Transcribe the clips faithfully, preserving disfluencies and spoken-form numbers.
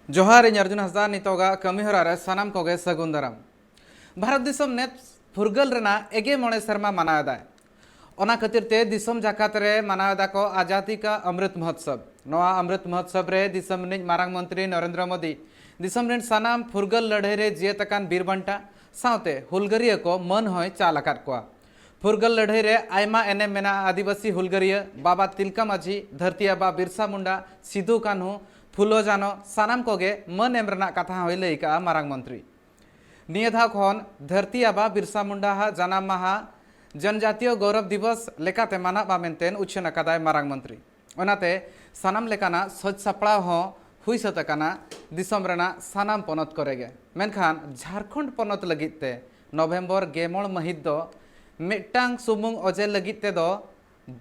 ᱡᱚᱦᱟᱨ, ᱤᱧ ᱚᱨᱡᱩᱱ ᱦᱟᱸᱥᱫᱟ᱾ ᱱᱤᱛᱚᱜᱟᱜ ᱠᱟᱹᱢᱤ ᱦᱚᱨᱟ ᱨᱮ ᱥᱟᱱᱟᱢ ᱠᱚᱜᱮ ᱥᱟᱹᱜᱩᱱ ᱫᱟᱨᱟᱢ᱾ ᱵᱷᱟᱨᱚᱛ ᱫᱤᱥᱚᱢ ᱱᱮᱛ ᱯᱷᱩᱨᱜᱟᱹᱞ ᱨᱮᱱᱟᱜ ᱮᱜᱮ ᱢᱚᱬᱮ ᱥᱮᱨᱢᱟ ᱢᱟᱱᱟᱣ ᱮᱫᱟᱭ᱾ ᱚᱱᱟ ᱠᱷᱟᱹᱛᱤᱨ ᱛᱮ ᱫᱤᱥᱚᱢ ᱡᱟᱠᱟᱛ ᱨᱮ ᱢᱟᱱᱟᱣ ᱮᱫᱟ ᱠᱚ ᱟᱡᱟᱫᱤ ᱠᱟ ᱚᱢᱨᱤᱛ ᱢᱚᱦᱳᱛᱥᱚᱵᱽ᱾ ᱱᱚᱣᱟ ᱚᱢᱨᱤᱛ ᱢᱚᱦᱳᱛᱥᱚᱵᱽ ᱨᱮ ᱫᱤᱥᱚᱢ ᱨᱤᱱᱤᱡ ᱢᱟᱨᱟᱝ ᱢᱚᱱᱛᱨᱤ ᱱᱚᱨᱮᱱᱫᱨᱚ ᱢᱳᱫᱤ ᱫᱤᱥᱚᱢ ᱨᱤᱱ ᱥᱟᱱᱟᱢ ᱯᱷᱩᱨᱜᱟᱹᱞ ᱞᱟᱹᱲᱦᱟᱹᱭ ᱨᱮ ᱡᱤᱭᱟᱹᱛ ᱟᱠᱟᱱ ᱵᱤᱨ ᱵᱟᱱᱴᱟ ᱥᱟᱶᱛᱮ ᱦᱩᱞᱜᱟᱹᱨᱤᱭᱟᱹ ᱠᱚ ᱢᱟᱹᱱ ᱦᱚᱸᱭ ᱪᱟᱞ ᱟᱠᱟᱫ ᱠᱚᱣᱟ᱾ ᱯᱷᱩᱨᱜᱟᱹᱞ ᱞᱟᱹᱲᱦᱟᱹᱭ ᱨᱮ ᱟᱭᱢᱟ ᱮᱱᱮᱢ ᱢᱮᱱᱟᱜᱼᱟ᱾ ᱟᱹᱫᱤᱵᱟᱹᱥᱤ ᱦᱩᱞᱜᱟᱹᱨᱤᱭᱟᱹ ᱵᱟᱵᱟ ᱛᱤᱞᱠᱟᱹ ᱢᱟᱹᱡᱷᱤ, ᱫᱷᱟᱹᱨᱛᱤ ᱟᱵᱟ ᱵᱤᱨᱥᱟ ᱢᱩᱱᱰᱟ, ᱥᱤᱫᱩ ᱠᱟᱹᱱᱦᱩ, ᱯᱷᱩᱞᱳ ᱡᱷᱟᱱᱚ ᱥᱟᱱᱟᱢ ᱠᱚᱜᱮ ᱢᱟᱹᱱ ᱮᱢ ᱨᱮᱱᱟᱜ ᱠᱟᱛᱷᱟ ᱦᱚᱸᱭ ᱞᱟᱹᱭ ᱠᱟᱜᱼᱟ ᱢᱟᱨᱟᱝ ᱢᱚᱱᱛᱨᱤ᱾ ᱱᱤᱭᱟᱹ ᱫᱷᱟᱣ ᱠᱷᱚᱱ ᱫᱷᱟᱹᱨᱛᱤ ᱟᱵᱟ ᱵᱤᱨᱥᱟ ᱢᱩᱱᱰᱟ ᱦᱟᱜ ᱡᱟᱱᱟᱢ ᱢᱟᱦᱟ ᱡᱚᱱᱡᱟᱛᱤᱭᱚ ᱜᱚᱨᱚᱵᱽ ᱫᱤᱵᱚᱥ ᱞᱮᱠᱟᱛᱮ ᱢᱟᱱᱟᱜ ᱢᱟ ᱢᱮᱱᱛᱮ ᱩᱪᱷᱟᱹᱱ ᱟᱠᱟᱫᱟᱭ ᱢᱟᱨᱟᱝ ᱢᱚᱱᱛᱨᱤ᱾ ᱚᱱᱟᱛᱮ ᱥᱟᱱᱟᱢ ᱞᱮᱠᱟᱱᱟᱜ ᱥᱟᱹᱛ ᱥᱟᱯᱲᱟᱣ ᱦᱚᱸ ᱦᱩᱭ ᱥᱟᱹᱛ ᱟᱠᱟᱱᱟ ᱫᱤᱥᱚᱢ ᱨᱮᱱᱟᱜ ᱥᱟᱱᱟᱢ ᱯᱚᱱᱚᱛ ᱠᱚᱨᱮ ᱜᱮ᱾ ᱢᱮᱱᱠᱷᱟᱱ ᱡᱷᱟᱲᱠᱷᱚᱸᱰ ᱯᱚᱱᱚᱛ ᱞᱟᱹᱜᱤᱫ ᱛᱮ ᱱᱚᱵᱷᱮᱢᱵᱚᱨ ᱜᱮᱢᱚᱬ ᱢᱟᱹᱦᱤᱛ ᱫᱚ ᱢᱤᱫᱴᱟᱝ ᱥᱩᱢᱩᱝ ᱚᱡᱮ ᱞᱟᱹᱜᱤᱫ ᱛᱮᱫᱚ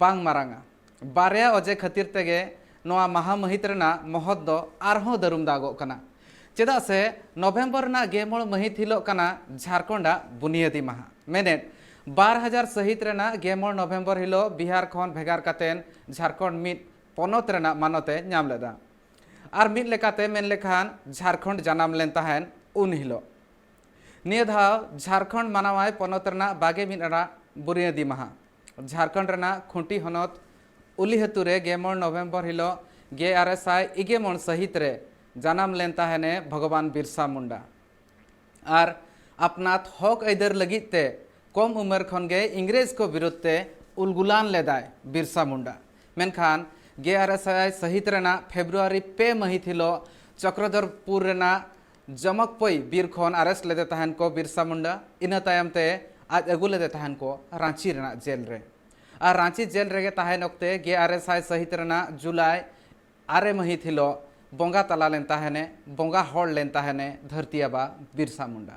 ᱵᱟᱝ ᱢᱟᱨᱟᱝᱟ᱾ ᱵᱟᱨᱭᱟ ᱚᱡᱮ ᱠᱷᱟᱹᱛᱤᱨ ᱛᱮᱜᱮ ᱱᱚᱣᱟ ᱢᱟᱦᱟ ᱢᱟᱹᱦᱤᱛ ᱨᱮᱱᱟᱜ ᱢᱚᱦᱚᱛ ᱫᱚ ᱟᱨᱦᱚᱸ ᱫᱟᱹᱨᱩᱢ ᱫᱟᱜᱚᱜ ᱠᱟᱱᱟ᱾ ᱪᱮᱫᱟᱜ ᱥᱮ ᱱᱚᱵᱷᱮᱢᱵᱚᱨ ᱨᱮᱱᱟᱜ ᱜᱮᱢᱚᱬ ᱢᱟᱹᱦᱤᱛ ᱦᱤᱞᱳᱜ ᱠᱟᱱᱟ ᱡᱷᱟᱲᱠᱷᱚᱸᱰᱟᱜ ᱵᱩᱱᱤᱭᱟᱹᱫᱤ ᱢᱟᱦᱟ᱾ ᱢᱮᱱᱮᱫ, ᱵᱟᱨ ᱦᱟᱡᱟᱨ ᱥᱟᱹᱦᱤᱛ ᱨᱮᱱᱟᱜ ᱜᱮᱢᱚᱬ ᱱᱚᱵᱷᱮᱢᱵᱚᱨ ᱦᱤᱞᱳᱜ ᱵᱤᱦᱟᱨ ᱠᱷᱚᱱ ᱵᱷᱮᱜᱟᱨ ᱠᱟᱛᱮᱱ ᱡᱷᱟᱲᱠᱷᱚᱸᱰ ᱢᱤᱫ ᱯᱚᱱᱚᱛ ᱨᱮᱱᱟᱜ ᱢᱟᱱᱚᱛ ᱮ ᱧᱟᱢ ᱞᱮᱫᱟ᱾ ᱟᱨ ᱢᱤᱫ ᱞᱮᱠᱟᱛᱮ ᱢᱮᱱ ᱞᱮᱠᱷᱟᱱ ᱡᱷᱟᱲᱠᱷᱚᱸᱰ ᱡᱟᱱᱟᱢ ᱞᱮᱱ ᱛᱟᱦᱮᱸᱱ ᱩᱱ ᱦᱤᱞᱳᱜ᱾ ᱱᱤᱭᱟᱹ ᱫᱷᱟᱣ ᱡᱷᱟᱲᱠᱷᱚᱸᱰ ᱢᱟᱱᱟᱣᱟᱭ ᱯᱚᱱᱚᱛ ᱨᱮᱱᱟᱜ ᱵᱟᱜᱮ ᱢᱤᱫ ᱟᱱᱟᱜ ᱵᱩᱱᱤᱭᱟᱹᱫᱤ ᱢᱟᱦᱟ᱾ ᱡᱷᱟᱲᱠᱷᱚᱸᱰ ᱨᱮᱱᱟᱜ ᱠᱷᱩᱸᱴᱤ ᱦᱚᱱᱚᱛ ᱩᱞᱤᱦᱟᱹᱛᱩ ᱨᱮ ᱜᱮᱢᱚᱬ ᱱᱚᱵᱷᱮᱢᱵᱚᱨ ᱦᱤᱞᱳᱜ ᱜᱮᱞ ᱟᱨᱮ ᱥᱟᱭ ᱤᱜᱮ ᱢᱚᱬ ᱥᱟᱹᱦᱤᱛ ᱨᱮ ᱡᱟᱱᱟᱢ ᱞᱮᱱ ᱛᱟᱦᱮᱱᱮ ᱵᱷᱚᱜᱚᱵᱟᱱ ᱵᱤᱨᱥᱟ ᱢᱩᱱᱰᱟ᱾ ᱟᱨ ᱟᱯᱱᱟᱛ ᱦᱚᱠ ᱟᱹᱭᱫᱟᱹᱨ ᱞᱟᱹᱜᱤᱫ ᱛᱮ ᱠᱚᱢ ᱩᱢᱮᱨ ᱠᱷᱚᱱ ᱜᱮ ᱤᱝᱨᱮᱡᱽ ᱠᱚ ᱵᱤᱨᱩᱫᱷ ᱛᱮ ᱩᱞᱜᱩᱞᱟᱱ ᱞᱮᱫᱟᱭ ᱵᱤᱨᱥᱟ ᱢᱩᱱᱰᱟ᱾ ᱢᱮᱱᱠᱷᱟᱱ ᱜᱮᱞ ᱟᱨᱮ ᱥᱟᱭ ᱥᱟᱹᱦᱤᱛ ᱨᱮᱱᱟᱜ ᱯᱷᱮᱵᱽᱨᱩᱣᱟᱨᱤ ᱯᱮ ᱢᱟᱹᱦᱤᱛ ᱦᱤᱞᱳᱜ ᱪᱚᱠᱨᱚᱫᱷᱚᱨᱯᱩᱨ ᱨᱮᱱᱟᱜ ᱡᱚᱢᱚᱠᱯᱚᱭ ᱵᱤᱨ ᱠᱷᱚᱱ ᱟᱨᱮᱥᱴ ᱞᱮᱫᱮ ᱛᱟᱦᱮᱱ ᱠᱚ ᱵᱤᱨᱥᱟ ᱢᱩᱱᱰᱟ᱾ ᱤᱱᱟᱹ ᱛᱟᱭᱚᱢ ᱛᱮ ᱟᱡ ᱟᱹᱜᱩ ᱞᱮᱫᱮ ᱛᱟᱦᱮᱱ ᱠᱚ ᱨᱟᱸᱪᱤ ᱨᱮᱱᱟᱜ ᱡᱮᱞ ᱨᱮ᱾ ᱟᱨ ᱨᱟᱸᱪᱤ ᱡᱮᱞ ᱨᱮᱜᱮ ᱛᱟᱦᱮᱱ ᱚᱠᱛᱮ ᱜᱮᱞ ᱟᱨᱮ ᱥᱟᱭ ᱥᱟᱹᱦᱤᱛ ᱨᱮᱱᱟᱜ ᱡᱩᱞᱟᱭ ᱟᱨᱮ ᱢᱟᱹᱦᱤᱛ ᱦᱤᱞᱳᱜ ᱵᱚᱸᱜᱟ ᱛᱟᱞᱟ ᱞᱮᱱ ᱛᱟᱦᱮᱱᱮ, ᱵᱚᱸᱜᱟ ᱦᱚᱲ ᱞᱮᱱ ᱛᱟᱦᱮᱱᱮ ᱫᱷᱟᱹᱨᱛᱤ ᱟᱵᱟ ᱵᱤᱨᱥᱟ ᱢᱩᱱᱰᱟ᱾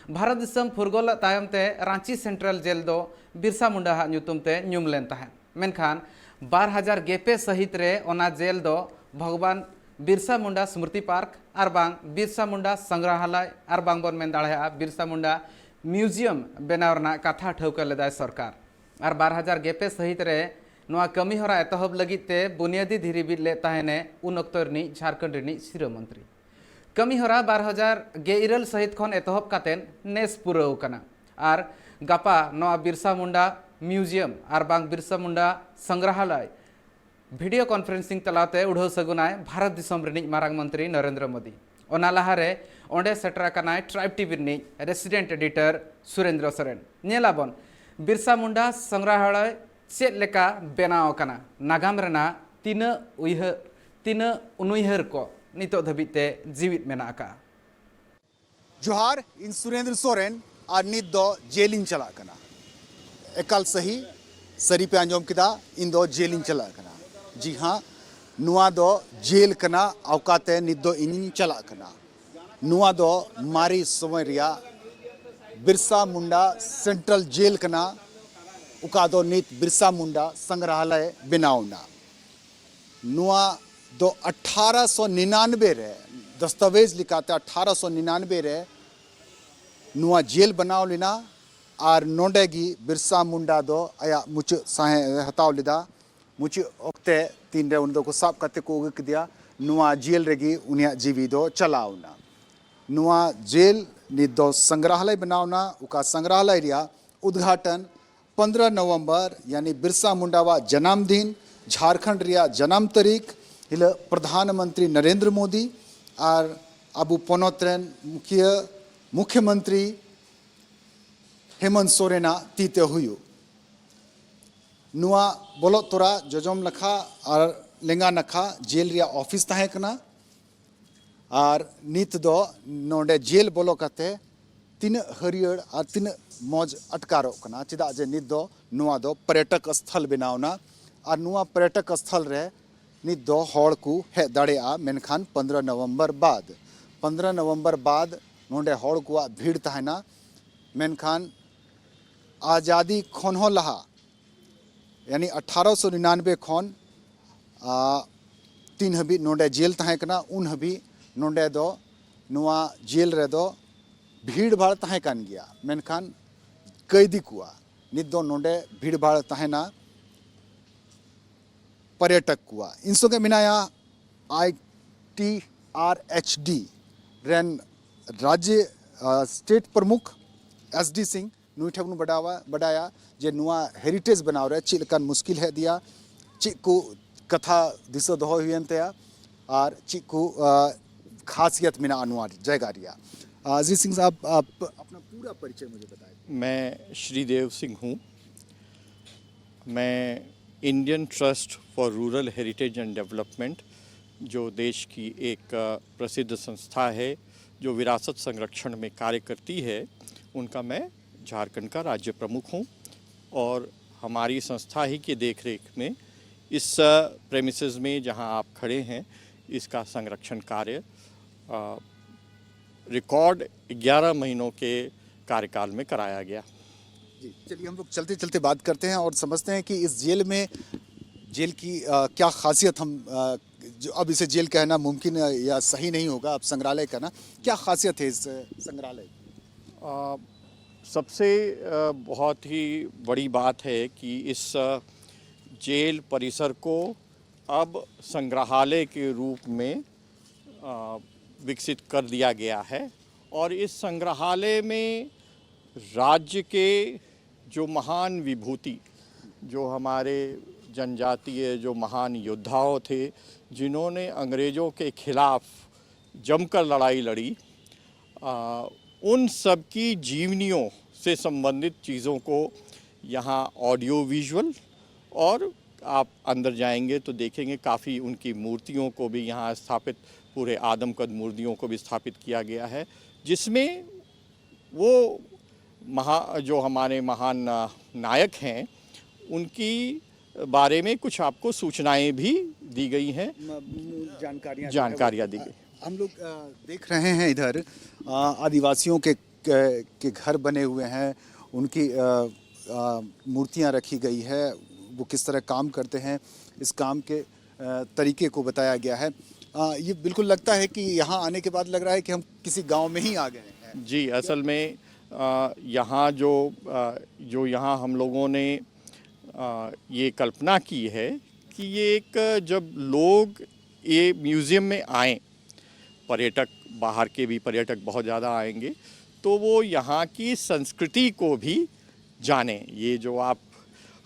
ᱵᱷᱟᱨᱚᱛ ᱫᱤᱥᱚᱢ ᱯᱷᱩᱨᱜᱟᱹᱞ ᱛᱟᱭᱚᱢ ᱛᱮ ᱨᱟᱸᱪᱤ ᱥᱮᱱᱴᱨᱟᱞ ᱡᱮᱞ ᱫᱚ ᱵᱤᱨᱥᱟ ᱢᱩᱱᱰᱟ ᱦᱟᱜ ᱧᱩᱛᱩᱢ ᱛᱮ ᱧᱩᱢ ᱞᱮᱱ ᱛᱟᱦᱮᱸᱫ᱾ ᱢᱮᱱᱠᱷᱟᱱ ᱵᱟᱨ ᱦᱟᱡᱟᱨ ᱜᱮᱯᱮ ᱥᱟᱹᱦᱤᱛ ᱨᱮ ᱚᱱᱟ ᱡᱮᱞ ᱫᱚ ᱵᱷᱚᱜᱚᱵᱟᱱ ᱵᱤᱨᱥᱟ ᱢᱩᱱᱰᱟ ᱥᱢᱨᱩᱛᱤ ᱯᱟᱨᱠ ᱟᱨ ᱵᱟᱝ ᱵᱤᱨᱥᱟ ᱢᱩᱱᱰᱟ ᱥᱚᱝᱜᱨᱟᱦᱟᱞᱚᱭ ᱟᱨ ᱵᱟᱝ ᱵᱚᱱ ᱢᱮᱱ ᱫᱟᱲᱮᱭᱟᱜᱼᱟ ᱵᱤᱨᱥᱟ ᱢᱩᱱᱰᱟ ᱢᱤᱭᱩᱡᱤᱭᱟᱢ ᱵᱮᱱᱟᱣ ᱨᱮᱱᱟᱜ ᱠᱟᱛᱷᱟ ᱴᱷᱟᱹᱣᱠᱟᱹ ᱞᱮᱫᱟᱭ ᱥᱚᱨᱠᱟᱨ᱾ ᱟᱨ ᱵᱟᱨ ᱦᱟᱡᱟᱨ ᱜᱮᱯᱮ ᱥᱟᱹᱦᱤᱛ ᱨᱮ ᱱᱚᱣᱟ ᱠᱟᱹᱢᱤ ᱦᱚᱨᱟ ᱮᱛᱚᱦᱚᱵ ᱞᱟᱹᱜᱤᱫ ᱛᱮ ᱵᱩᱱᱤᱭᱟᱹᱫᱤ ᱫᱷᱤᱨᱤ ᱵᱤᱫ ᱞᱮᱫ ᱛᱟᱦᱮᱱᱮ ᱩᱱ ᱚᱠᱛᱚ ᱨᱤᱱᱤᱡ ᱡᱷᱟᱲᱠᱷᱚᱸᱰ ᱨᱤᱱᱤᱡ ᱥᱤᱨᱟᱹ ᱢᱚᱱᱛᱨᱤ᱾ ᱠᱟᱹᱢᱤᱦᱚᱨᱟ ᱵᱟᱨ ᱦᱟᱡᱟᱨ ᱜᱮᱞ ᱤᱨᱟᱹᱞ ᱥᱟᱹᱦᱤᱛ ᱠᱷᱚᱱ ᱮᱛᱚᱦᱚᱵ ᱠᱟᱛᱮ ᱱᱮᱥ ᱯᱩᱨᱟᱹᱣ ᱠᱟᱱᱟ᱾ ᱟᱨ ᱜᱟᱯᱟ ᱱᱚᱣᱟ ᱵᱤᱨᱥᱟ ᱢᱩᱱᱰᱟ ᱢᱤᱭᱩᱡᱤᱭᱟᱢ ᱟᱨ ᱵᱟᱝ ᱵᱤᱨᱥᱟ ᱢᱩᱱᱰᱟ ᱥᱚᱝᱜᱨᱟᱦᱟᱞᱚᱭ ᱵᱷᱤᱰᱤᱭᱳ ᱠᱚᱱᱯᱷᱟᱨᱮᱱᱥᱤᱝ ᱛᱟᱞᱟᱛᱮ ᱩᱰᱷᱟᱹᱣ ᱥᱟᱹᱜᱩᱱᱟᱭ ᱵᱷᱟᱨᱚᱛ ᱫᱤᱥᱚᱢ ᱨᱤᱱᱤᱡ ᱢᱟᱨᱟᱝ ᱢᱚᱱᱛᱨᱤ ᱱᱚᱨᱮᱱᱫᱨᱚ ᱢᱳᱫᱤ᱾ ᱚᱱᱟ ᱞᱟᱦᱟᱨᱮ ᱚᱸᱰᱮ ᱥᱮᱴᱮᱨ ᱟᱠᱟᱱᱟᱭ ᱴᱨᱟᱭᱤᱵᱽ ᱴᱤᱵᱷᱤ ᱨᱤᱱᱤᱡ ᱨᱮᱥᱤᱰᱮᱱᱴ ᱮᱰᱤᱴᱚᱨ ᱥᱩᱨᱮᱱᱫᱨᱚ ᱥᱚᱨᱮᱱ᱾ ᱧᱮᱞᱟᱵᱚᱱ ᱵᱤᱨᱥᱟ ᱢᱩᱱᱰᱟ ᱥᱚᱝᱜᱨᱟᱦᱟᱞᱚᱭ ᱪᱮᱫ ᱞᱮᱠᱟ ᱵᱮᱱᱟᱣ ᱟᱠᱟᱱᱟ, ᱱᱟᱜᱟᱢ ᱨᱮᱱᱟᱜ ᱛᱤᱱᱟᱹᱜ ᱩᱭᱦᱟᱹᱨ, ᱛᱤᱱᱟᱹᱜ ᱩᱱᱩᱭᱦᱟᱹᱨ ᱠᱚ ᱱᱤᱛᱚᱜ ᱫᱷᱟᱹᱵᱤᱡ ᱛᱮ ᱡᱤᱣᱤᱫ ᱢᱮᱱᱟᱜ ᱟᱠᱟᱫᱼᱟ᱾ ᱡᱚᱦᱟᱨ, ᱤᱧ ᱥᱩᱨᱮᱱᱫᱨᱚ ᱥᱚᱨᱮᱱ ᱟᱨ ᱱᱤᱛ ᱫᱚ ᱡᱮᱞ ᱤᱧ ᱪᱟᱞᱟᱜ ᱠᱟᱱᱟ᱾ ᱮᱠᱟᱞ ᱥᱟᱹᱦᱤ, ᱥᱟᱹᱨᱤ ᱯᱮ ᱟᱸᱡᱚᱢ ᱠᱮᱫᱟ, ᱤᱧ ᱫᱚ ᱡᱮᱞ ᱤᱧ ᱪᱟᱞᱟᱜ ᱠᱟᱱᱟ᱾ ᱡᱤ ᱦᱟᱸ, ᱱᱚᱣᱟ ᱫᱚ ᱡᱮᱞ ᱠᱟᱱᱟ, ᱚᱠᱟᱛᱮ ᱱᱤᱛ ᱫᱚ ᱤᱧᱤᱧ ᱪᱟᱞᱟᱜ ᱠᱟᱱᱟ᱾ ᱱᱚᱣᱟ ᱫᱚ ᱢᱟᱨᱮ ᱥᱚᱢᱚᱭ ᱨᱮᱭᱟᱜ ᱵᱤᱨᱥᱟ ᱢᱩᱱᱰᱟ ᱥᱮᱱᱴᱨᱟᱞ ᱡᱮᱞ ᱠᱟᱱᱟ, ᱚᱠᱟ ᱫᱚ ᱱᱤᱛ ᱵᱤᱨᱥᱟ ᱢᱩᱱᱰᱟ ᱥᱚᱝᱜᱨᱟᱦᱟᱞᱚᱭ ᱵᱮᱱᱟᱣ ᱮᱱᱟ᱾ ᱱᱚᱣᱟ ᱫᱚ ᱟᱴᱷᱟᱨᱚᱥᱚ ᱱᱤᱱᱟᱱᱵᱮ ᱨᱮ ᱫᱚᱥᱛᱟᱵᱮᱡᱽ ᱞᱮᱠᱟᱛᱮ ᱟᱴᱷᱟᱨᱚᱥᱚ ᱱᱤᱱᱟᱱᱵᱮ ᱨᱮ ᱱᱚᱣᱟ ᱡᱮᱞ ᱵᱮᱱᱟᱣ ᱞᱮᱱᱟ ᱟᱨ ᱱᱚᱰᱮ ᱜᱮ ᱵᱤᱨᱥᱟ ᱢᱩᱱᱰᱟ ᱫᱚ ᱟᱭᱟᱜ ᱢᱩᱪᱟᱹᱫ ᱥᱟᱸᱦᱮᱫ ᱮ ᱦᱟᱛᱟᱣ ᱞᱮᱫᱟ᱾ ᱢᱩᱪᱟᱹᱫ ᱚᱠᱛᱮ ᱛᱤᱱᱨᱮ ᱩᱱᱤ ᱫᱚᱠᱚ ᱥᱟᱵ ᱠᱟᱛᱮ ᱠᱚ ᱟᱹᱜᱩ ᱠᱮᱫᱮᱭᱟ, ᱱᱚᱣᱟ ᱡᱮᱞ ᱨᱮᱜᱮ ᱩᱱᱤᱭᱟᱜ ᱡᱤᱣᱤ ᱫᱚ ᱪᱟᱞᱟᱣ ᱮᱱᱟ᱾ ᱱᱚᱣᱟ ᱡᱮᱞ ᱱᱤᱛ ᱫᱚ ᱥᱚᱝᱜᱨᱟᱦᱟᱞᱚᱭ ᱵᱮᱱᱟᱣ ᱮᱱᱟ᱾ ᱚᱠᱟ ᱥᱚᱝᱜᱨᱟᱦᱟᱞᱚᱭ ᱨᱮᱭᱟᱜ ᱩᱫᱽᱜᱷᱟᱴᱚᱱ ᱯᱚᱱᱫᱽᱨᱚ ᱱᱚᱵᱷᱮᱢᱵᱚᱨ, ᱭᱟᱱᱤ ᱵᱤᱨᱥᱟ ᱢᱩᱱᱰᱟᱣᱟᱜ ᱡᱟᱱᱟᱢ ᱫᱤᱱ, ᱡᱷᱟᱨᱠᱷᱚᱸᱰ ᱨᱮᱭᱟᱜ ᱡᱟᱱᱟᱢ ᱛᱟᱹᱨᱤᱠᱷ ᱦᱤᱞᱳᱜ ᱯᱨᱚᱫᱷᱟᱱ ᱢᱚᱱᱛᱨᱤ ᱱᱚᱨᱮᱱᱫᱨᱚ ᱢᱳᱫᱤ ᱟᱨ ᱟᱵᱚ ᱯᱚᱱᱚᱛ ᱨᱮᱱ ᱢᱩᱠᱷᱤᱭᱟᱹ ᱢᱩᱠᱷᱭᱚᱢᱚᱱᱛᱨᱤ ᱦᱮᱢᱚᱱᱛ ᱥᱚᱨᱮᱱᱟᱜ ᱛᱤ ᱛᱮ ᱦᱩᱭᱩᱜ᱾ ᱱᱚᱣᱟ ᱵᱚᱞᱚᱜ ᱛᱚᱨᱟ ᱡᱚᱡᱚᱢ ᱱᱟᱠᱷᱟ ᱟᱨ ᱞᱮᱸᱜᱟ ᱱᱟᱠᱷᱟ ᱡᱮᱞ ᱨᱮᱭᱟᱜ ᱚᱯᱷᱤᱥ ᱛᱟᱦᱮᱸ ᱠᱟᱱᱟ᱾ ᱟᱨ ᱱᱤᱛ ᱫᱚ ᱱᱚᱰᱮ ᱡᱮᱞ ᱵᱚᱞᱚ ᱠᱟᱛᱮ ᱛᱤᱱᱟᱹᱜ ᱦᱟᱹᱨᱭᱟᱹᱲ ᱟᱨ ᱛᱤᱱᱟᱹᱜ ᱢᱚᱡᱽ ᱟᱴᱠᱟᱨᱚᱜ ᱠᱟᱱᱟ, ᱪᱮᱫᱟᱜ ᱡᱮ ᱱᱤᱛ ᱫᱚ ᱱᱚᱣᱟ ᱫᱚ ᱯᱚᱨᱭᱚᱴᱚᱠ ᱥᱛᱷᱚᱞ ᱵᱮᱱᱟᱣ ᱮᱱᱟ᱾ ᱟᱨ ᱱᱚᱣᱟ ᱯᱚᱨᱭᱚᱴᱚᱠ ᱥᱛᱷᱚᱞ ᱨᱮ ᱱᱤᱛ ᱫᱚ ᱦᱚᱲ ᱠᱚ ᱦᱮᱡ ᱫᱟᱲᱮᱭᱟᱜᱼᱟ, ᱢᱮᱱᱠᱷᱟᱱ ᱯᱚᱱᱫᱽᱨᱚ ᱱᱚᱵᱷᱮᱢᱵᱚᱨ ᱵᱟᱫ, ᱯᱚᱱᱫᱽᱨᱚ ᱱᱚᱵᱷᱮᱢᱵᱚᱨ ᱵᱟᱫ ᱱᱚᱰᱮ ᱦᱚᱲ ᱠᱚᱣᱟᱜ ᱵᱷᱤᱲ ᱛᱟᱦᱮᱱᱟ᱾ ᱢᱮᱱᱠᱷᱟᱱ ᱟᱡᱟᱫᱤ ᱠᱷᱚᱱ ᱦᱚᱸ ᱞᱟᱦᱟ, ᱭᱟᱱᱤ ᱟᱴᱷᱟᱨᱚᱥᱚ ᱱᱤᱱᱟᱱᱵᱮ ᱠᱷᱚᱱ, ᱟ, ᱛᱤᱱ ᱦᱟᱹᱵᱤᱡ ᱱᱚᱰᱮ ᱡᱮᱞ ᱛᱟᱦᱮᱸ ᱠᱟᱱᱟ, ᱩᱱ ᱦᱟᱹᱵᱤᱡ ᱱᱚᱰᱮ ᱫᱚ, ᱱᱚᱣᱟ ᱡᱮᱞ ᱨᱮᱫᱚ ᱵᱷᱤᱲ ᱵᱷᱟᱲ ᱛᱟᱦᱮᱸ ᱠᱟᱱ ᱜᱮᱭᱟ, ᱢᱮᱱᱠᱷᱟᱱ ᱠᱟᱹᱭᱫᱤ ᱠᱚᱣᱟᱜ᱾ ᱱᱤᱛ ᱫᱚ ᱱᱚᱰᱮ ᱵᱷᱤᱲ ᱵᱷᱟᱲ ᱛᱟᱦᱮᱱᱟ ᱯᱚᱨᱭᱚᱴᱚᱠ ᱠᱚᱣᱟᱜ᱾ ᱤᱧ ᱥᱚᱸᱜᱮ ᱢᱮᱱᱟᱭᱟ I T R H D ᱨᱮᱱ ᱨᱟᱡᱽᱡᱚ, ᱟ, ᱥᱴᱮᱴ ᱯᱨᱚᱢᱩᱠᱷ ᱮᱥ ᱰᱤ ᱥᱤᱝ, ᱱᱩᱭ ᱴᱷᱮᱱ ᱵᱚᱱ ᱵᱟᱰᱟᱣᱟ, ᱵᱟᱰᱟᱭᱟ ᱡᱮ ᱱᱚᱣᱟ ᱦᱮᱨᱤᱴᱮᱡᱽ ᱵᱮᱱᱟᱣ ᱨᱮ ᱪᱮᱫ ᱞᱮᱠᱟᱱ ᱢᱩᱥᱠᱤᱞ ᱦᱮᱡ ᱟᱫᱮᱭᱟ, ᱪᱮᱫ ᱠᱚ ᱠᱟᱛᱷᱟ ᱫᱤᱥᱟᱹ ᱫᱚᱦᱚ ᱦᱩᱭᱮᱱ ᱛᱟᱭᱟ ᱟᱨ ᱪᱮᱫ ᱠᱚ, ᱟ, ᱠᱷᱟᱥᱤᱭᱟᱛ ᱢᱮᱱᱟᱜᱼᱟ ᱱᱚᱣᱟ ᱡᱟᱭᱜᱟ ᱨᱮᱭᱟᱜ᱾ ᱟ, ᱡᱤ ᱥᱤᱝ ᱥᱟᱦᱟᱵ, ᱟᱯ ᱟᱯᱱᱟ ᱯᱩᱨᱟ ᱯᱚᱨᱤᱪᱚᱭ ᱢᱩᱡᱷᱮ ᱵᱟᱛᱟᱭᱮ᱾ मैं श्रीदेव सिंह हूँ। मैं Indian trust for rural heritage and development, जो देश की एक, अ, प्रसिद्ध संस्था है, जो विरासत संरक्षण में कार्य करती है, उनका मैं झारखंड का राज्य प्रमुख हूँ। और हमारी संस्था ही की देखरेख में इस, अ, प्रेमिसेस में, जहाँ आप खड़े हैं, इसका संरक्षण कार्य, अ, रिकॉर्ड ग्यारह महीनों के कार्यकाल में कराया गया। जी, चलिए, हम लोग चलते चलते बात करते हैं और समझते हैं कि इस जेल में, जेल की, अ, क्या खासियत हम, अ, जो अब इसे जेल कहना मुमकिन है या सही नहीं होगा, अब संग्रहालय कहना, क्या खासियत है इस, अ, संग्रहालय की? अ, सबसे, अ, बहुत ही बड़ी बात है कि इस, अ, जेल परिसर को अब संग्रहालय के रूप में, अ, विकसित कर दिया गया है और इस संग्रहालय में राज्य के जो महान विभूति, जो हमारे जनजातीय जो महान योद्धाओं थे, जिन्होंने अंग्रेज़ों के खिलाफ जमकर लड़ाई लड़ी, अ, उन सब की जीवनियों से संबंधित चीज़ों को यहाँ ऑडियो विजुअल, और आप अंदर जाएंगे तो देखेंगे काफ़ी उनकी मूर्तियों को भी यहाँ स्थापित, पूरे आदमकद मूर्तियों को भी स्थापित किया गया है, जिसमें वो महा-, जो हमारे महान, अ, नायक हैं, उनकी बारे में कुछ आपको सूचनाएं भी दी गई हैं। म-, म-, जानकारियां दी गई। जानकारियां दी गई। हम लोग, अ, देख रहे हैं इधर, अ, आदिवासियों के, के, के घर बने हुए हैं, उनकी, अ, अ, मूर्तियां रखी गई है, वो किस तरह काम करते हैं, इस काम के, अ, तरीके को बताया गया है। अ, ये बिल्कुल लगता है कि यहाँ आने के बाद लग रहा है कि हम किसी गांव में ही आ गए हैं। जी, असल में, अ, यहाँ जो, अ, जो यहाँ हम लोगों ने, अ, ये कल्पना की है कि ये एक, जब लोग ये म्यूज़ियम में आएँ, पर्यटक, बाहर के भी पर्यटक बहुत ज़्यादा आएंगे, तो वो यहाँ की संस्कृति को भी जानें। ये जो आप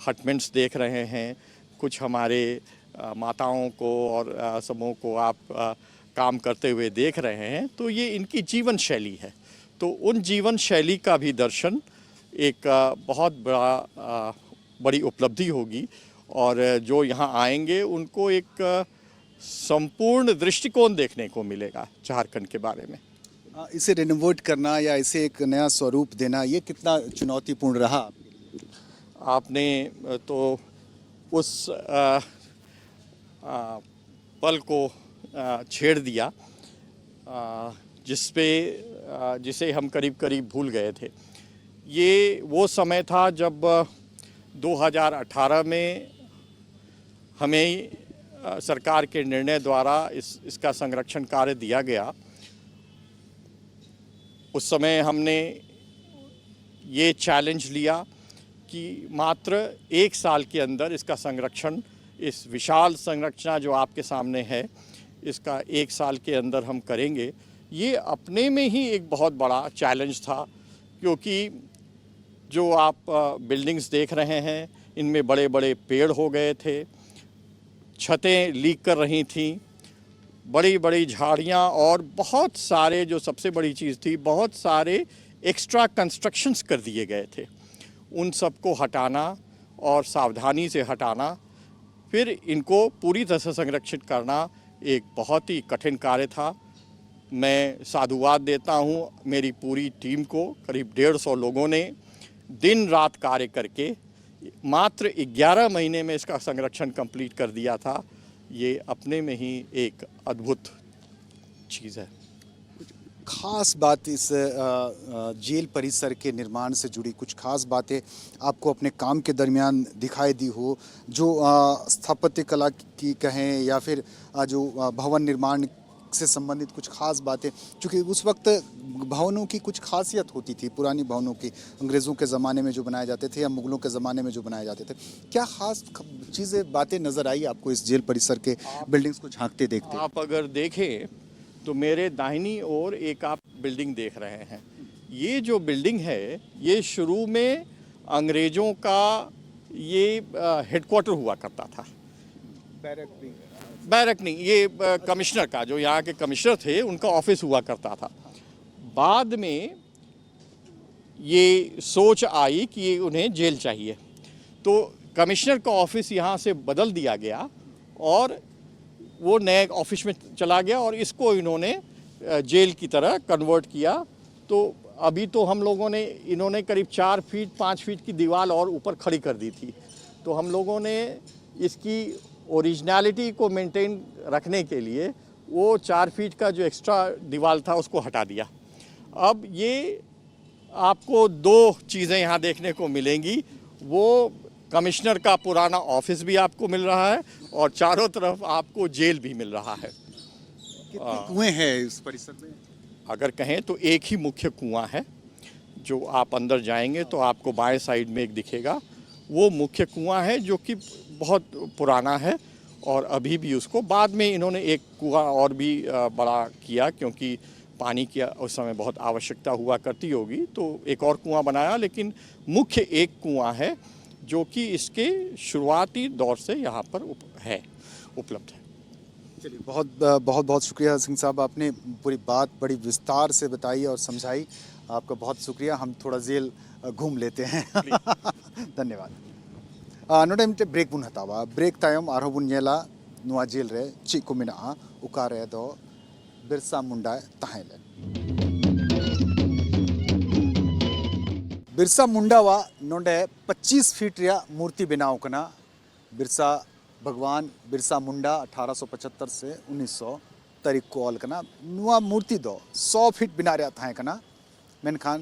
हटमेंट्स देख रहे हैं, कुछ हमारे अ, माताओं को और अ, समूह को आप अ, काम करते हुए देख रहे हैं, तो ये इनकी जीवन शैली है। तो उन जीवन शैली का भी दर्शन एक अ, बहुत बड़ा अ, बड़ी उपलब्धि होगी, और जो यहाँ आएंगे उनको एक अ, संपूर्ण दृष्टिकोण देखने को मिलेगा झारखंड के बारे में। अ, इसे रिनोवेट करना या इसे एक नया स्वरूप देना, ये कितना चुनौतीपूर्ण रहा? आपने अ, तो उस अ, अ, पल को अ, छेड़ दिया, अ, जिस पे अ, जिसे हम करीब करीब भूल गए थे। ये वो समय था जब अ, दो हज़ार अठारह में हमें अ, सरकार के निर्णय द्वारा इस इसका संरक्षण कार्य दिया गया। उस समय हमने ये चैलेंज लिया कि मात्र एक साल के अंदर इसका संरक्षण, इस विशाल संरचना जो आपके सामने है, इसका एक साल के अंदर हम करेंगे। ये अपने में ही एक बहुत बड़ा चैलेंज था, क्योंकि जो आप बिल्डिंग्स देख रहे हैं, इनमें बड़े बड़े पेड़ हो गए थे, छतें लीक कर रही थीं, बड़ी बड़ी झाड़ियाँ, और बहुत सारे, जो सबसे बड़ी चीज़ थी, बहुत सारे एक्स्ट्रा कंस्ट्रक्शंस कर दिए गए थे। उन सबको हटाना और सावधानी से हटाना, फिर इनको पूरी तरह से संरक्षित करना एक बहुत ही कठिन कार्य था। मैं साधुवाद देता हूँ मेरी पूरी टीम को। करीब डेढ़ सौ लोगों ने दिन रात कार्य करके मात्र ग्यारह महीने में इसका संरक्षण कंप्लीट कर दिया था। ये अपने में ही एक अद्भुत चीज़ है। खास बात इस अ, अ, जेल परिसर के निर्माण से जुड़ी कुछ खास बातें आपको अपने काम के दरमियान दिखाई दी हो, जो अ, स्थापत्य कला की कहें या फिर अ, जो अ, भवन निर्माण से संबंधित कुछ खास बातें, क्योंकि उस वक्त भवनों की कुछ खासियत होती थी, पुरानी भवनों की, अंग्रेज़ों के ज़माने में जो बनाए जाते थे या मुगलों के ज़माने में जो बनाए जाते थे। क्या खास ख- चीज़ें, बातें नज़र आई आपको इस जेल परिसर के बिल्डिंग्स को झांकते देखते? आप अगर देखें तो मेरे दाहिनी ओर एक आप बिल्डिंग देख रहे हैं। ये जो बिल्डिंग है, ये शुरू में अंग्रेज़ों का ये हेडक्वार्टर हुआ करता था। बैरक नहीं, ये कमिश्नर का, जो यहाँ के कमिश्नर थे, उनका ऑफिस हुआ करता था। बाद में ये सोच आई कि ये उन्हें जेल चाहिए, तो कमिश्नर का ऑफिस यहाँ से बदल दिया गया और वो नए ऑफिस में चला गया और इसको इन्होंने जेल की तरह कन्वर्ट किया। तो अभी तो हम लोगों ने, इन्होंने करीब चार फीट, पाँच फीट की दीवार और ऊपर खड़ी कर दी थी। तो हम लोगों ने इसकी ओरिजिनलिटी को मेंटेन रखने के लिए वो चार फीट का जो एक्स्ट्रा दीवार था, उसको हटा दिया। अब ये आपको दो चीज़ें यहाँ देखने को मिलेंगी। वो कमिश्नर का पुराना ऑफिस भी आपको मिल रहा है और चारों तरफ आपको जेल भी मिल रहा है। कितने कुएं हैं इस परिसर में? अगर कहें तो एक ही मुख्य कुआं है, जो आप अंदर जाएंगे तो आपको बाएं साइड में एक दिखेगा। वो मुख्य कुआं है, जो कि बहुत पुराना है और अभी भी उसको, बाद में इन्होंने एक कुआं और भी बड़ा किया, क्योंकि पानी की उस समय बहुत आवश्यकता हुआ करती होगी, तो एक और कुआं बनाया। लेकिन मुख्य एक कुआं है, जो कि इसके शुरुआती दौर से यहाँ पर उप, है, उपलब्ध है। चलिए, बहुत बहुत बहुत शुक्रिया सिंह साहब, आपने पूरी बात बड़ी विस्तार से बताई और समझाई। आपका बहुत शुक्रिया। हम थोड़ा जेल घूम लेते हैं। धन्यवाद। ᱱᱚᱰᱮ ᱢᱤᱫᱴᱮᱱ ᱵᱨᱮᱠ ᱵᱚᱱ ᱦᱟᱛᱟᱣᱟ᱾ ᱵᱨᱮᱠ ᱛᱟᱭᱚᱢ ᱟᱨᱦᱚᱸ ᱵᱚᱱ ᱧᱮᱞᱟ ᱱᱚᱣᱟ ᱡᱮᱞ ᱨᱮ ᱪᱮᱫ ᱠᱚ ᱢᱮᱱᱟᱜᱼᱟ, ᱚᱠᱟ ᱨᱮᱫᱚ ᱵᱤᱨᱥᱟ ᱢᱩᱱᱰᱟᱭ ᱛᱟᱦᱮᱸ ᱞᱮᱱ᱾ ᱵᱤᱨᱥᱟ ᱢᱩᱱᱰᱟᱣᱟᱜ ᱱᱚᱰᱮ ᱯᱚᱸᱪᱤᱥ ᱯᱷᱤᱴ ᱨᱮᱭᱟᱜ ᱢᱩᱨᱛᱤ ᱵᱮᱱᱟᱣ ᱠᱟᱱᱟ᱾ ᱵᱤᱨᱥᱟ ᱵᱷᱟᱜᱽᱣᱟᱱ ᱵᱤᱨᱥᱟ ᱢᱩᱱᱰᱟ ᱟᱴᱷᱟᱨᱚᱥᱚ ᱯᱚᱸᱪᱟᱛᱛᱚᱨ ᱥᱮ ᱩᱱᱤᱥᱥᱚ ᱛᱟᱹᱨᱤᱠᱷ ᱠᱚ ᱚᱞ ᱠᱟᱱᱟ᱾ ᱱᱚᱣᱟ ᱢᱩᱨᱛᱤ ᱫᱚ ᱥᱚ ᱯᱷᱤᱴ ᱵᱮᱱᱟᱣ ᱨᱮᱭᱟᱜ ᱛᱟᱦᱮᱸ ᱠᱟᱱᱟ, ᱢᱮᱱᱠᱷᱟᱱ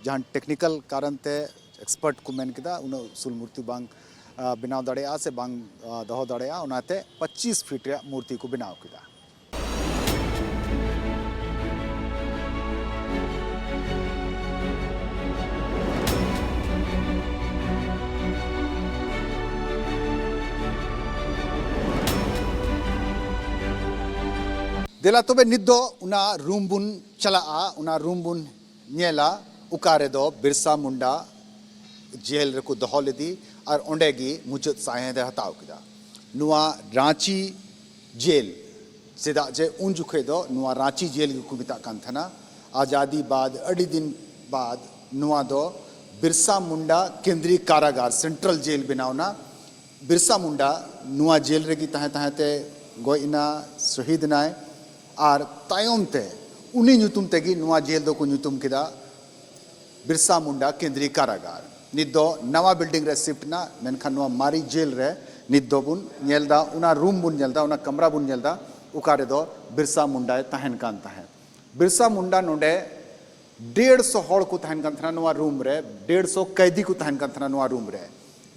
ᱡᱟᱦᱟᱸ ᱴᱮᱠᱱᱤᱠᱟᱞ ᱠᱟᱨᱚᱱ ᱛᱮ ᱮᱠᱥᱯᱟᱨᱴ ᱠᱚ ᱢᱮᱱ ᱠᱮᱫᱟ, ᱩᱱᱟᱹᱜ ᱩᱥᱩᱞ ᱢᱩᱨᱛᱤ ᱵᱟᱝ ᱵᱮᱱᱟᱣ ᱫᱟᱲᱮᱭᱟᱜᱼᱟ ᱥᱮ ᱵᱟᱝ ᱫᱚᱦᱚ ᱫᱟᱲᱮᱭᱟᱜᱼᱟ, ᱚᱱᱟᱛᱮ ᱯᱚᱸᱪᱤᱥ ᱯᱷᱤᱴ ᱨᱮᱭᱟᱜ ᱢᱩᱨᱛᱤ ᱠᱚ ᱵᱮᱱᱟᱣ ᱠᱮᱫᱟ᱾ ᱫᱮᱞᱟ ᱛᱚᱵᱮ ᱱᱤᱛ ᱫᱚ ᱚᱱᱟ ᱨᱩᱢ ᱵᱚᱱ ᱪᱟᱞᱟᱜᱼᱟ, ᱚᱱᱟ ᱨᱩᱢ ᱵᱚᱱ ᱧᱮᱞᱟ, ᱚᱠᱟ ᱨᱮᱫᱚ ᱵᱤᱨᱥᱟ ᱢᱩᱱᱰᱟ ᱡᱮᱞ ᱨᱮᱠᱚ ᱫᱚᱦᱚ ᱞᱮᱫᱮ ᱟᱨ ᱚᱸᱰᱮ ᱜᱮ ᱢᱩᱪᱟᱹᱫ ᱥᱟᱸᱦᱮᱫ ᱮ ᱦᱟᱛᱟᱣ ᱠᱮᱫᱟ᱾ ᱱᱚᱣᱟ ᱨᱟᱸᱪᱤ ᱡᱮᱞ, ᱪᱮᱫᱟᱜ ᱡᱮ ᱩᱱ ᱡᱚᱠᱷᱮᱡ ᱫᱚ ᱱᱚᱣᱟ ᱨᱟᱸᱪᱤ ᱡᱮᱞ ᱜᱮᱠᱚ ᱢᱮᱛᱟᱜ ᱠᱟᱱ ᱛᱟᱦᱮᱱᱟ᱾ ᱟᱡᱟᱫᱤ ᱵᱟᱫ ᱟᱹᱰᱤ ᱫᱤᱱ ᱵᱟᱫ ᱱᱚᱣᱟ ᱫᱚ ᱵᱤᱨᱥᱟ ᱢᱩᱱᱰᱟ ᱠᱮᱱᱫᱨᱤᱭ ᱠᱟᱨᱟᱜᱟᱨ, ᱥᱮᱱᱴᱨᱟᱞ ᱡᱮᱞ ᱵᱮᱱᱟᱣ ᱮᱱᱟ᱾ ᱵᱤᱨᱥᱟ ᱢᱩᱱᱰᱟ ᱱᱚᱣᱟ ᱡᱮᱞ ᱨᱮᱜᱮ ᱛᱟᱦᱮᱸ ᱛᱟᱦᱮᱸ ᱛᱮ ᱜᱚᱡ ᱮᱱᱟ, ᱥᱚᱦᱤᱫ ᱮᱱᱟᱭ᱾ ᱟᱨ ᱛᱟᱭᱚᱢ ᱛᱮ ᱩᱱᱤ ᱧᱩᱛᱩᱢ ᱛᱮᱜᱮ ᱱᱚᱣᱟ ᱡᱮᱞ ᱫᱚᱠᱚ ᱧᱩᱛᱩᱢ ᱠᱮᱫᱟ ᱵᱤᱨᱥᱟ ᱢᱩᱱᱰᱟ ᱠᱮᱱᱫᱨᱤᱭ ᱠᱟᱨᱟᱜᱟᱨ᱾ ᱱᱤᱛ ᱫᱚ ᱱᱟᱣᱟ ᱵᱤᱞᱰᱤᱝ ᱨᱮ ᱥᱤᱯᱴ ᱮᱱᱟ, ᱢᱮᱱᱠᱷᱟᱱ ᱱᱚᱣᱟ ᱢᱟᱨᱮ ᱡᱮᱞ ᱨᱮ ᱱᱤᱛ ᱫᱚᱵᱚᱱ ᱧᱮᱞ ᱮᱫᱟ, ᱚᱱᱟ ᱨᱩᱢ ᱵᱚᱱ ᱧᱮᱞ ᱮᱫᱟ, ᱚᱱᱟ ᱠᱟᱢᱨᱟ ᱵᱚᱱ ᱧᱮᱞ ᱮᱫᱟ, ᱚᱠᱟ ᱨᱮᱫᱚ ᱵᱤᱨᱥᱟ ᱢᱩᱱᱰᱟᱭ ᱛᱟᱦᱮᱱ ᱠᱟᱱ ᱛᱟᱦᱮᱸᱫ᱾ ᱵᱤᱨᱥᱟ ᱢᱩᱱᱰᱟ ᱱᱚᱰᱮ ᱰᱮᱲ ᱥᱚ ᱦᱚᱲ ᱠᱚ ᱛᱟᱦᱮᱱ ᱠᱟᱱ ᱛᱟᱦᱮᱱᱟ ᱱᱚᱣᱟ ᱨᱩᱢ ᱨᱮ, ᱰᱮᱲ ᱥᱚ ᱠᱟᱭᱫᱤ ᱠᱚ ᱛᱟᱦᱮᱱ ᱠᱟᱱ ᱛᱟᱦᱮᱱᱟ ᱱᱚᱣᱟ ᱨᱩᱢ ᱨᱮ᱾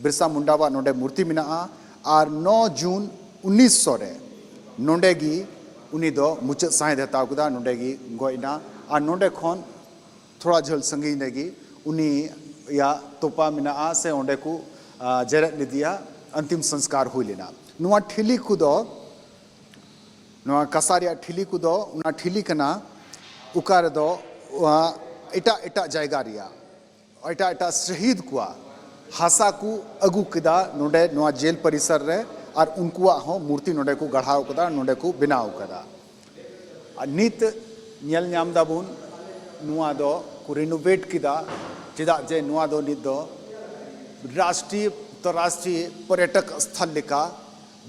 ᱵᱤᱨᱥᱟ ᱢᱩᱱᱰᱟᱣᱟᱜ ᱱᱚᱰᱮ ᱢᱩᱨᱛᱤ ᱢᱮᱱᱟᱜᱼᱟ᱾ ᱟᱨ ᱱᱚ ᱡᱩᱱ ᱩᱱᱤᱥᱥᱚ ᱨᱮ ᱱᱚᱰᱮ ᱜᱮ ᱩᱱᱤ ᱫᱚ ᱢᱩᱪᱟᱹᱫ ᱥᱟᱸᱦᱮᱫ ᱮ ᱦᱟᱛᱟᱣ ᱠᱮᱫᱟ, ᱱᱚᱰᱮ ᱜᱮ ᱜᱚᱡ ᱮᱱᱟ᱾ ᱟᱨ ᱱᱚᱰᱮ ᱠᱷᱚᱱ ᱛᱷᱚᱲᱟ ᱡᱷᱟᱹᱞ ᱥᱟᱺᱜᱤᱧ ᱨᱮᱜᱮ ᱩᱱᱤᱭᱟᱜ ᱛᱚᱯᱟ ᱢᱮᱱᱟᱜᱼᱟ, ᱥᱮ ᱚᱸᱰᱮ ᱠᱚ, ᱟ, ᱡᱮᱨᱮᱫ ᱞᱮᱫᱮᱭᱟ ᱟᱱᱛᱤᱢ ᱥᱚᱝᱥᱠᱟᱨ ᱦᱩᱭ ᱞᱮᱱᱟ᱾ ᱱᱚᱣᱟ ᱴᱷᱤᱞᱤ ᱠᱚᱫᱚ, ᱱᱚᱣᱟ ᱠᱟᱸᱥᱟ ᱨᱮᱭᱟᱜ ᱴᱷᱤᱞᱤ ᱠᱚᱫᱚ ᱚᱱᱟ ᱴᱷᱤᱞᱤ ᱠᱟᱱᱟ, ᱚᱠᱟ ᱨᱮᱫᱚ, ᱟ, ᱮᱴᱟᱜ ᱮᱴᱟᱜ ᱡᱟᱭᱜᱟ ᱨᱮᱭᱟᱜ ᱮᱴᱟᱜ ᱮᱴᱟᱜ ᱥᱟᱹᱦᱤᱫ ᱠᱚᱣᱟᱜ ᱦᱟᱥᱟ ᱠᱚ ᱟᱹᱜᱩ ᱠᱮᱫᱟ ᱱᱚᱰᱮ, ᱱᱚᱣᱟ ᱡᱮᱞ ᱯᱚᱨᱤᱥᱚᱨ ᱨᱮ, ᱟᱨ ᱩᱱᱠᱩᱣᱟᱜ ᱦᱚᱸ ᱢᱩᱨᱛᱤ ᱱᱚᱰᱮ ᱠᱚ ᱜᱟᱲᱦᱟᱣ ᱠᱟᱫᱟ, ᱱᱚᱰᱮ ᱠᱚ ᱵᱮᱱᱟᱣ ᱠᱟᱫᱟ᱾ ᱟᱨ ᱱᱤᱛ ᱧᱮᱞ ᱧᱟᱢ ᱫᱟᱵᱚᱱ, ᱱᱚᱣᱟ ᱫᱚ ᱠᱚ ᱨᱤᱱᱳᱵᱷᱮᱴ ᱠᱮᱫᱟ, ᱪᱮᱫᱟᱜ ᱡᱮ ᱱᱚᱣᱟ ᱫᱚ ᱱᱤᱛ ᱫᱚ ᱨᱟᱥᱴᱨᱤᱭᱚ, ᱟᱱᱛᱚᱨᱨᱟᱥᱴᱨᱤᱭᱚ ᱯᱚᱨᱭᱚᱴᱚᱠ ᱥᱛᱷᱚᱞ ᱞᱮᱠᱟ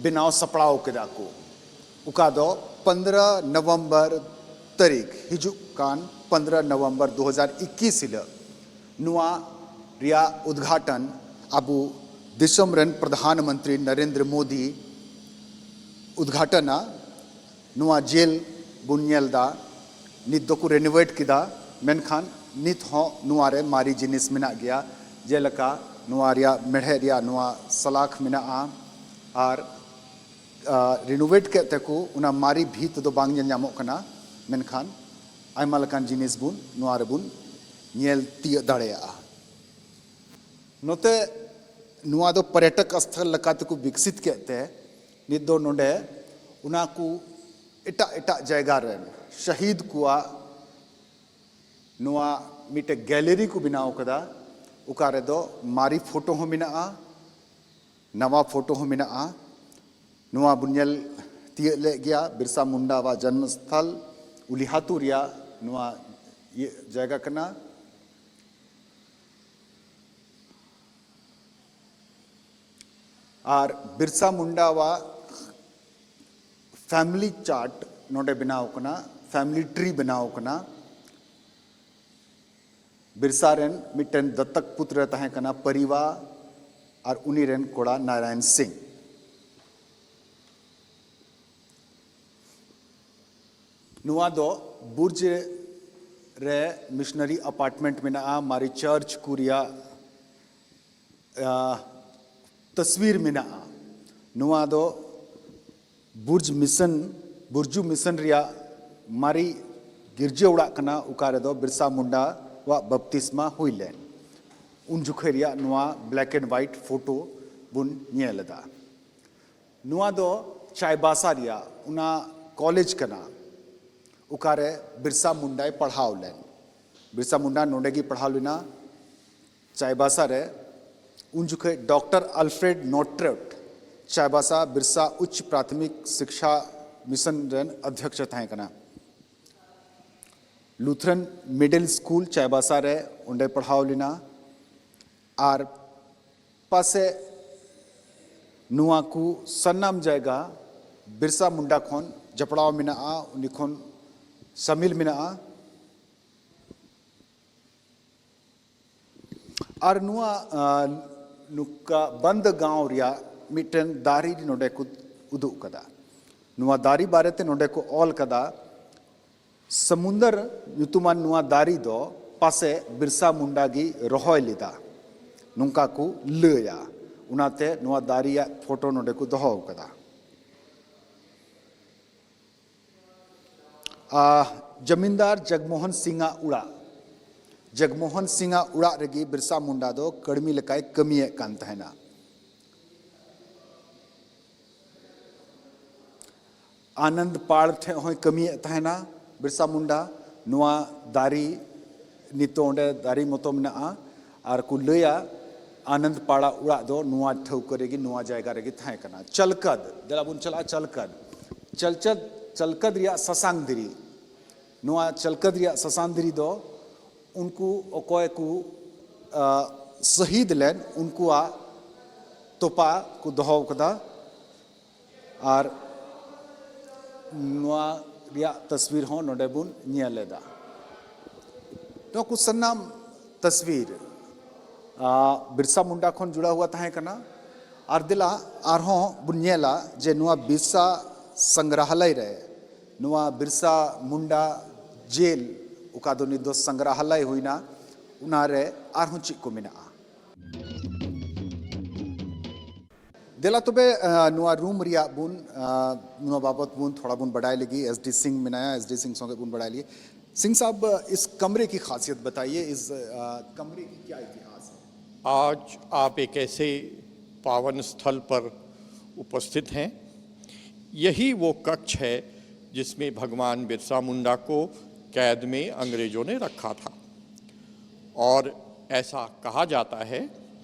ᱵᱮᱱᱟᱣ ᱥᱟᱯᱲᱟᱣ ᱠᱮᱫᱟ ᱠᱚ, ᱚᱠᱟ ᱫᱚ ᱯᱚᱱᱫᱽᱨᱚ ᱱᱚᱵᱷᱮᱢᱵᱚᱨ ᱛᱟᱹᱨᱤᱠᱷ, ᱦᱤᱡᱩᱜ ᱠᱟᱱ ᱯᱚᱱᱫᱽᱨᱚ ᱱᱚᱵᱷᱮᱢᱵᱚᱨ ᱫᱩ ᱦᱟᱡᱟᱨ ᱤᱠᱠᱤᱥ ᱦᱤᱞᱳᱜ ᱱᱚᱣᱟ ᱨᱮᱭᱟᱜ ᱩᱫᱽᱜᱷᱟᱴᱚᱱ ᱟᱵᱚ ᱫᱤᱥᱚᱢ ᱨᱮᱱ ᱯᱨᱚᱫᱷᱟᱱ ᱢᱚᱱᱛᱨᱤ ᱱᱚᱨᱮᱱᱫᱨᱚ ᱢᱳᱫᱤ ᱩᱫᱽᱜᱷᱟᱴᱚᱱᱟ᱾ ᱱᱚᱣᱟ ᱡᱮᱞ ᱵᱚᱱ ᱧᱮᱞ ᱮᱫᱟ, ᱱᱤᱛ ᱫᱚᱠᱚ ᱨᱮᱱᱳᱵᱷᱮᱴ ᱠᱮᱫᱟ, ᱢᱮᱱᱠᱷᱟᱱ ᱱᱤᱛ ᱦᱚᱸ ᱱᱚᱣᱟ ᱨᱮ ᱢᱟᱨᱮ ᱡᱤᱱᱤᱥ ᱢᱮᱱᱟᱜ ᱜᱮᱭᱟ᱾ ᱡᱮᱞᱮᱠᱟ ᱱᱚᱣᱟ ᱨᱮᱭᱟᱜ ᱢᱮᱲᱦᱮᱫ ᱨᱮᱭᱟᱜ ᱱᱚᱣᱟ ᱥᱟᱞᱟᱠ ᱢᱮᱱᱟᱜᱼᱟ᱾ ᱟᱨ ᱨᱤᱱᱳᱵᱷᱮᱴ ᱠᱮᱫ ᱛᱮᱠᱚ ᱚᱱᱟ ᱢᱟᱨᱮ ᱵᱷᱤᱛ ᱫᱚ ᱵᱟᱝ ᱧᱮᱞ ᱧᱟᱢᱚᱜ ᱠᱟᱱᱟ, ᱢᱮᱱᱠᱷᱟᱱ ᱟᱭᱢᱟ ᱞᱮᱠᱟᱱ ᱡᱤᱱᱤᱥ ᱵᱚᱱ ᱱᱚᱣᱟ ᱨᱮᱵᱚᱱ ᱧᱮᱞ ᱛᱤᱭᱳᱜ ᱫᱟᱲᱮᱭᱟᱜᱼᱟ᱾ ᱱᱚᱛᱮ ᱱᱚᱣᱟ ᱫᱚ ᱯᱚᱨᱭᱚᱴᱚᱠ ᱥᱛᱷᱚᱞ ᱞᱮᱠᱟ ᱛᱮᱠᱚ ᱵᱤᱠᱥᱤᱛ ᱠᱮᱫ ᱛᱮ ᱱᱤᱛ ᱫᱚ ᱱᱚᱰᱮ ᱚᱱᱟ ᱠᱚ ᱮᱴᱟᱜ ᱮᱴᱟᱜ ᱡᱟᱭᱜᱟ ᱨᱮᱱ ᱥᱟᱹᱦᱤᱫ ᱠᱚᱣᱟᱜ ᱱᱚᱣᱟ ᱢᱤᱫᱴᱮᱡ ᱜᱮᱞᱟᱨᱤ ᱠᱚ ᱵᱮᱱᱟᱣ ᱠᱟᱫᱟ᱾ ᱚᱠᱟ ᱨᱮᱫᱚ ᱢᱟᱨᱮ ᱯᱷᱳᱴᱳ ᱦᱚᱸ ᱢᱮᱱᱟᱜᱼᱟ, ᱱᱟᱣᱟ ᱯᱷᱳᱴᱳ ᱦᱚᱸ ᱢᱮᱱᱟᱜᱼᱟ᱾ ᱱᱚᱣᱟ ᱵᱚᱱ ᱧᱮᱞ ᱛᱤᱭᱟᱹᱜ ᱞᱮᱫ ᱜᱮᱭᱟ, ᱵᱤᱨᱥᱟ ᱢᱩᱱᱰᱟᱣᱟᱜ ᱡᱚᱱᱢᱚᱥᱛᱷᱟᱱ ᱩᱞᱤᱦᱟᱛᱩ ᱨᱮᱭᱟᱜ ᱱᱚᱣᱟ ᱤᱭᱟᱹ ᱡᱟᱭᱜᱟ ᱠᱟᱱᱟ᱾ ᱟᱨ ᱵᱤᱨᱥᱟ ᱢᱩᱱᱰᱟᱣᱟᱜ ᱯᱷᱮᱢᱤᱞᱤ ᱪᱟᱨᱴ ᱱᱚᱰᱮ ᱵᱮᱱᱟᱣ ᱠᱟᱱᱟ, ᱯᱷᱮᱢᱤᱞᱤ ᱴᱨᱤ ᱵᱮᱱᱟᱣ ᱠᱟᱱᱟ᱾ ᱵᱤᱨᱥᱟ ᱨᱮᱱ ᱢᱤᱫᱴᱮᱱ ᱫᱚᱛᱛᱚᱠ ᱯᱩᱛᱨᱚ ᱛᱟᱦᱮᱸ ᱠᱟᱱᱟ ᱯᱟᱨᱤᱣᱟ, ᱟᱨ ᱩᱱᱤ ᱨᱮᱱ ᱠᱚᱲᱟ ᱱᱟᱨᱟᱭᱚᱱ ᱥᱤᱝ᱾ ᱱᱚᱣᱟ ᱫᱚ ᱵᱩᱨᱡᱽ ᱨᱮ ᱢᱤᱥᱚᱱᱟᱨᱤ ᱟᱯᱟᱨᱴᱢᱮᱱᱴ ᱢᱮᱱᱟᱜᱼᱟ, ᱢᱟᱨᱮ ᱪᱟᱨᱪ ᱠᱚ ᱨᱮᱭᱟᱜ, ᱟ, ᱛᱚᱥᱣᱤᱨ ᱢᱮᱱᱟᱜᱼᱟ᱾ ᱱᱚᱣᱟ ᱫᱚ ᱵᱩᱨᱡᱽ ᱢᱤᱥᱚᱱ, ᱵᱩᱨᱡᱩ ᱢᱤᱥᱚᱱ ᱨᱮᱭᱟᱜ ᱢᱟᱨᱮ ᱜᱤᱨᱡᱟᱹ ᱚᱲᱟᱜ ᱠᱟᱱᱟ, ᱚᱠᱟ ᱨᱮᱫᱚ ᱵᱤᱨᱥᱟ ᱢᱩᱱᱰᱟ ᱣᱟᱜ ᱵᱟᱯᱛᱤᱥᱢᱟ ᱦᱩᱭ ᱞᱮᱱ᱾ ᱩᱱ ᱡᱚᱠᱷᱮᱡ ᱨᱮᱭᱟᱜ ᱱᱚᱣᱟ ᱵᱞᱮᱠ ᱮᱱᱰ ᱦᱣᱟᱭᱤᱴ ᱯᱷᱳᱴᱳ ᱵᱚᱱ ᱧᱮᱞ ᱮᱫᱟ᱾ ᱱᱚᱣᱟ ᱫᱚ ᱪᱟᱭᱵᱟᱥᱟ ᱨᱮᱭᱟᱜ ᱚᱱᱟ ᱠᱚᱞᱮᱡᱽ ᱠᱟᱱᱟ, ᱚᱠᱟᱨᱮ ᱵᱤᱨᱥᱟ ᱢᱩᱱᱰᱟᱭ ᱯᱟᱲᱦᱟᱣ ᱞᱮᱱ᱾ ᱵᱤᱨᱥᱟ ᱢᱩᱱᱰᱟ ᱱᱚᱰᱮ ᱜᱮ ᱯᱟᱲᱦᱟᱣ ᱞᱮᱱᱟ, ᱪᱟᱭᱵᱟᱥᱟ ᱨᱮ᱾ ᱩᱱ ᱡᱚᱠᱷᱮᱡ ᱰᱚᱠᱴᱚᱨ ᱟᱞᱯᱷᱨᱮᱰ ᱱᱚᱴᱨᱮᱴ ᱪᱟᱭᱵᱟᱥᱟ ᱵᱤᱨᱥᱟ ᱩᱪᱪ ᱯᱨᱟᱛᱷᱚᱢᱤᱠ ᱥᱤᱠᱥᱟ ᱢᱤᱥᱚᱱ ᱨᱮᱱ ᱚᱫᱷᱭᱚᱠᱥᱚ ᱛᱟᱦᱮᱸ ᱠᱟᱱᱟ᱾ ᱞᱩᱛᱷᱨᱟᱱ ᱢᱤᱰᱤᱞ ᱥᱠᱩᱞ ᱪᱟᱭᱵᱟᱥᱟ ᱨᱮ ᱚᱸᱰᱮ ᱯᱟᱲᱦᱟᱣ ᱞᱮᱱᱟ᱾ ᱟᱨ ᱯᱟᱥᱮ ᱱᱚᱣᱟ ᱠᱚ ᱥᱟᱱᱟᱢ ᱡᱟᱭᱜᱟ ᱵᱤᱨᱥᱟ ᱢᱩᱱᱰᱟ ᱠᱷᱚᱱ ᱡᱚᱯᱲᱟᱣ ᱢᱮᱱᱟᱜᱼᱟ, ᱩᱱᱤ ᱠᱷᱚᱱ ᱥᱟᱢᱤᱞ ᱢᱮᱱᱟᱜᱼᱟ᱾ ᱟᱨ ᱱᱚᱣᱟ, ᱟ, ᱱᱚᱝᱠᱟ ᱵᱟᱱᱫ ᱜᱟᱶ ᱨᱮᱭᱟᱜ ᱢᱤᱫᱴᱮᱱ ᱫᱟᱨᱮ ᱱᱚᱰᱮ ᱠᱚ ᱩᱫᱩᱜ ᱠᱟᱫᱟ᱾ ᱱᱚᱣᱟ ᱫᱟᱨᱮ ᱵᱟᱨᱮᱛᱮ ᱱᱚᱰᱮ ᱠᱚ ᱚᱞ ᱠᱟᱫᱟ, ᱥᱟᱢᱩᱱᱫᱟᱨ ᱧᱩᱛᱩᱢᱟᱱ ᱱᱚᱣᱟ ᱫᱟᱨᱮ ᱫᱚ ᱯᱟᱥᱮ ᱵᱤᱨᱥᱟ ᱢᱩᱱᱰᱟ ᱜᱮ ᱨᱚᱦᱚᱭ ᱞᱮᱫᱟ, ᱱᱚᱝᱠᱟ ᱠᱚ ᱞᱟᱹᱭᱟ᱾ ᱚᱱᱟᱛᱮ ᱱᱚᱣᱟ ᱫᱟᱨᱮᱭᱟᱜ ᱯᱷᱳᱴᱳ ᱱᱚᱰᱮ ᱠᱚ ᱫᱚᱦᱚ ᱟᱠᱟᱫᱟ᱾ ᱟ, ᱡᱚᱢᱤᱱᱫᱟᱨ ᱡᱚᱜᱽᱢᱳᱦᱚᱱ ᱥᱤᱝᱟᱜ ᱚᱲᱟᱜ᱾ ᱡᱚᱜᱽᱢᱳᱦᱚᱱ ᱥᱤᱝᱟᱜ ᱚᱲᱟᱜ ᱨᱮᱜᱮ ᱵᱤᱨᱥᱟ ᱢᱩᱱᱰᱟ ᱫᱚ ᱠᱟᱹᱲᱢᱤ ᱞᱮᱠᱟᱭ ᱠᱟᱹᱢᱤᱭᱮᱫ ᱠᱟᱱ ᱛᱟᱦᱮᱱᱟ᱾ ᱟᱱᱚᱱᱫ ᱯᱟᱲ ᱴᱷᱮᱱ ᱦᱚᱸᱭ ᱠᱟᱹᱢᱤᱭᱮᱫ ᱛᱟᱦᱮᱱᱟ ᱵᱤᱨᱥᱟ ᱢᱩᱱᱰᱟ᱾ ᱱᱚᱣᱟ ᱫᱟᱨᱮ ᱱᱤᱛᱚᱜ ᱚᱸᱰᱮ ᱫᱟᱨᱮ ᱢᱚᱛᱚ ᱢᱮᱱᱟᱜᱼᱟ᱾ ᱟᱨ ᱠᱚ ᱞᱟᱹᱭᱟ ᱟᱱᱚᱱᱫ ᱯᱟᱲᱟ ᱚᱲᱟᱜ ᱫᱚ ᱱᱚᱣᱟ ᱴᱷᱟᱹᱣᱠᱟᱹ ᱨᱮᱜᱮ, ᱱᱚᱣᱟ ᱡᱟᱭᱜᱟ ᱨᱮᱜᱮ ᱛᱟᱦᱮᱸ ᱠᱟᱱᱟ᱾ ᱪᱟᱞᱠᱟᱫ, ᱫᱮᱞᱟ ᱵᱚᱱ ᱪᱟᱞᱟᱜᱼᱟ ᱪᱟᱞᱠᱟᱫ᱾ ᱪᱟᱞᱪᱟᱫ, ᱪᱟᱞᱠᱟᱫ ᱨᱮᱭᱟᱜ ᱥᱟᱥᱟᱝ ᱫᱷᱤᱨᱤ᱾ ᱱᱚᱣᱟ ᱪᱟᱞᱠᱟᱫ ᱨᱮᱭᱟᱜ ᱥᱟᱥᱟᱝ ᱫᱷᱤᱨᱤ ᱫᱚ ᱩᱱᱠᱩ ᱚᱠᱚᱭ ᱠᱚ, ᱟ, ᱥᱟᱹᱦᱤᱫ ᱞᱮᱱ, ᱩᱱᱠᱩᱣᱟᱜ ᱛᱚᱯᱟ ᱠᱚ ᱫᱚᱦᱚ ᱠᱟᱫᱟ᱾ ᱟᱨ ᱱᱚᱣᱟ ᱨᱮᱭᱟᱜ ᱛᱟᱥᱣᱤᱨ ᱦᱚᱸ ᱱᱚᱰᱮ ᱵᱚᱱ ᱧᱮᱞ ᱮᱫᱟ᱾ ᱱᱚᱣᱟ ᱠᱚ ᱥᱟᱱᱟᱢ ᱛᱟᱥᱣᱤᱨ, ᱟ, ᱵᱤᱨᱥᱟ ᱢᱩᱱᱰᱟ ᱠᱷᱚᱱ ᱡᱩᱲᱟᱣ ᱦᱩᱭᱟ ᱛᱟᱦᱮᱸ ᱠᱟᱱᱟ᱾ ᱟᱨ ᱫᱮᱞᱟ ᱟᱨᱦᱚᱸ ᱵᱚᱱ ᱧᱮᱞᱟ ᱡᱮ ᱱᱚᱣᱟ ᱵᱤᱨᱥᱟ ᱥᱚᱝᱜᱨᱟᱦᱟᱞᱚᱭ ᱨᱮ, ᱱᱚᱣᱟ ᱵᱤᱨᱥᱟ ᱢᱩᱱᱰᱟ ᱡᱮᱞ, ᱚᱠᱟ ᱫᱚ ᱱᱤᱛ ᱫᱚ ᱥᱚᱝᱜᱨᱟᱦᱟᱞᱚᱭ ᱦᱩᱭᱱᱟ, ᱚᱱᱟᱨᱮ ᱟᱨᱦᱚᱸ ᱪᱮᱫ ᱠᱚ ᱢᱮᱱᱟᱜᱼᱟ? ᱫᱮᱞᱟ ᱛᱚᱵᱮ, ᱟ, ᱱᱚᱣᱟ ᱨᱩᱢ ᱨᱮᱭᱟᱜ ᱵᱚᱱ, ᱟ, ᱱᱚᱣᱟ ᱵᱟᱵᱚᱛ ᱵᱚᱱ ᱛᱷᱚᱲᱟ ᱵᱚᱱ ᱵᱟᱰᱟᱭ ᱞᱟᱹᱜᱤᱫ᱾ ᱮᱥ ᱰᱤ ᱥᱤᱝ ᱢᱮᱱᱟᱭᱟ, ᱮᱥ ᱰᱤ ᱥᱤᱝ ᱥᱚᱸᱜᱮ ᱵᱚᱱ ᱵᱟᱰᱟᱭ ᱞᱟᱹᱜᱤᱫ᱾ ᱥᱤᱝ ᱥᱟᱦᱟᱵ, ᱤᱥ ᱠᱟᱢᱨᱮ ᱠᱤ ᱠᱷᱟᱥᱤᱭᱟᱛ ᱵᱟᱛᱟᱭᱤᱭᱮ, ᱤᱥ, ᱟ, ᱠᱟᱢᱨᱮ ᱠᱤ ᱠᱭᱟ ᱤᱛᱤᱦᱟᱥ ᱦᱟᱭ? आज आप एक ऐसे पावन स्थल पर उपस्थित हैं। यही वो कक्ष है जिसमें भगवान बिरसा मुंडा को कैद में अंग्रेजों ने रखा था। और ऐसा कहा जाता है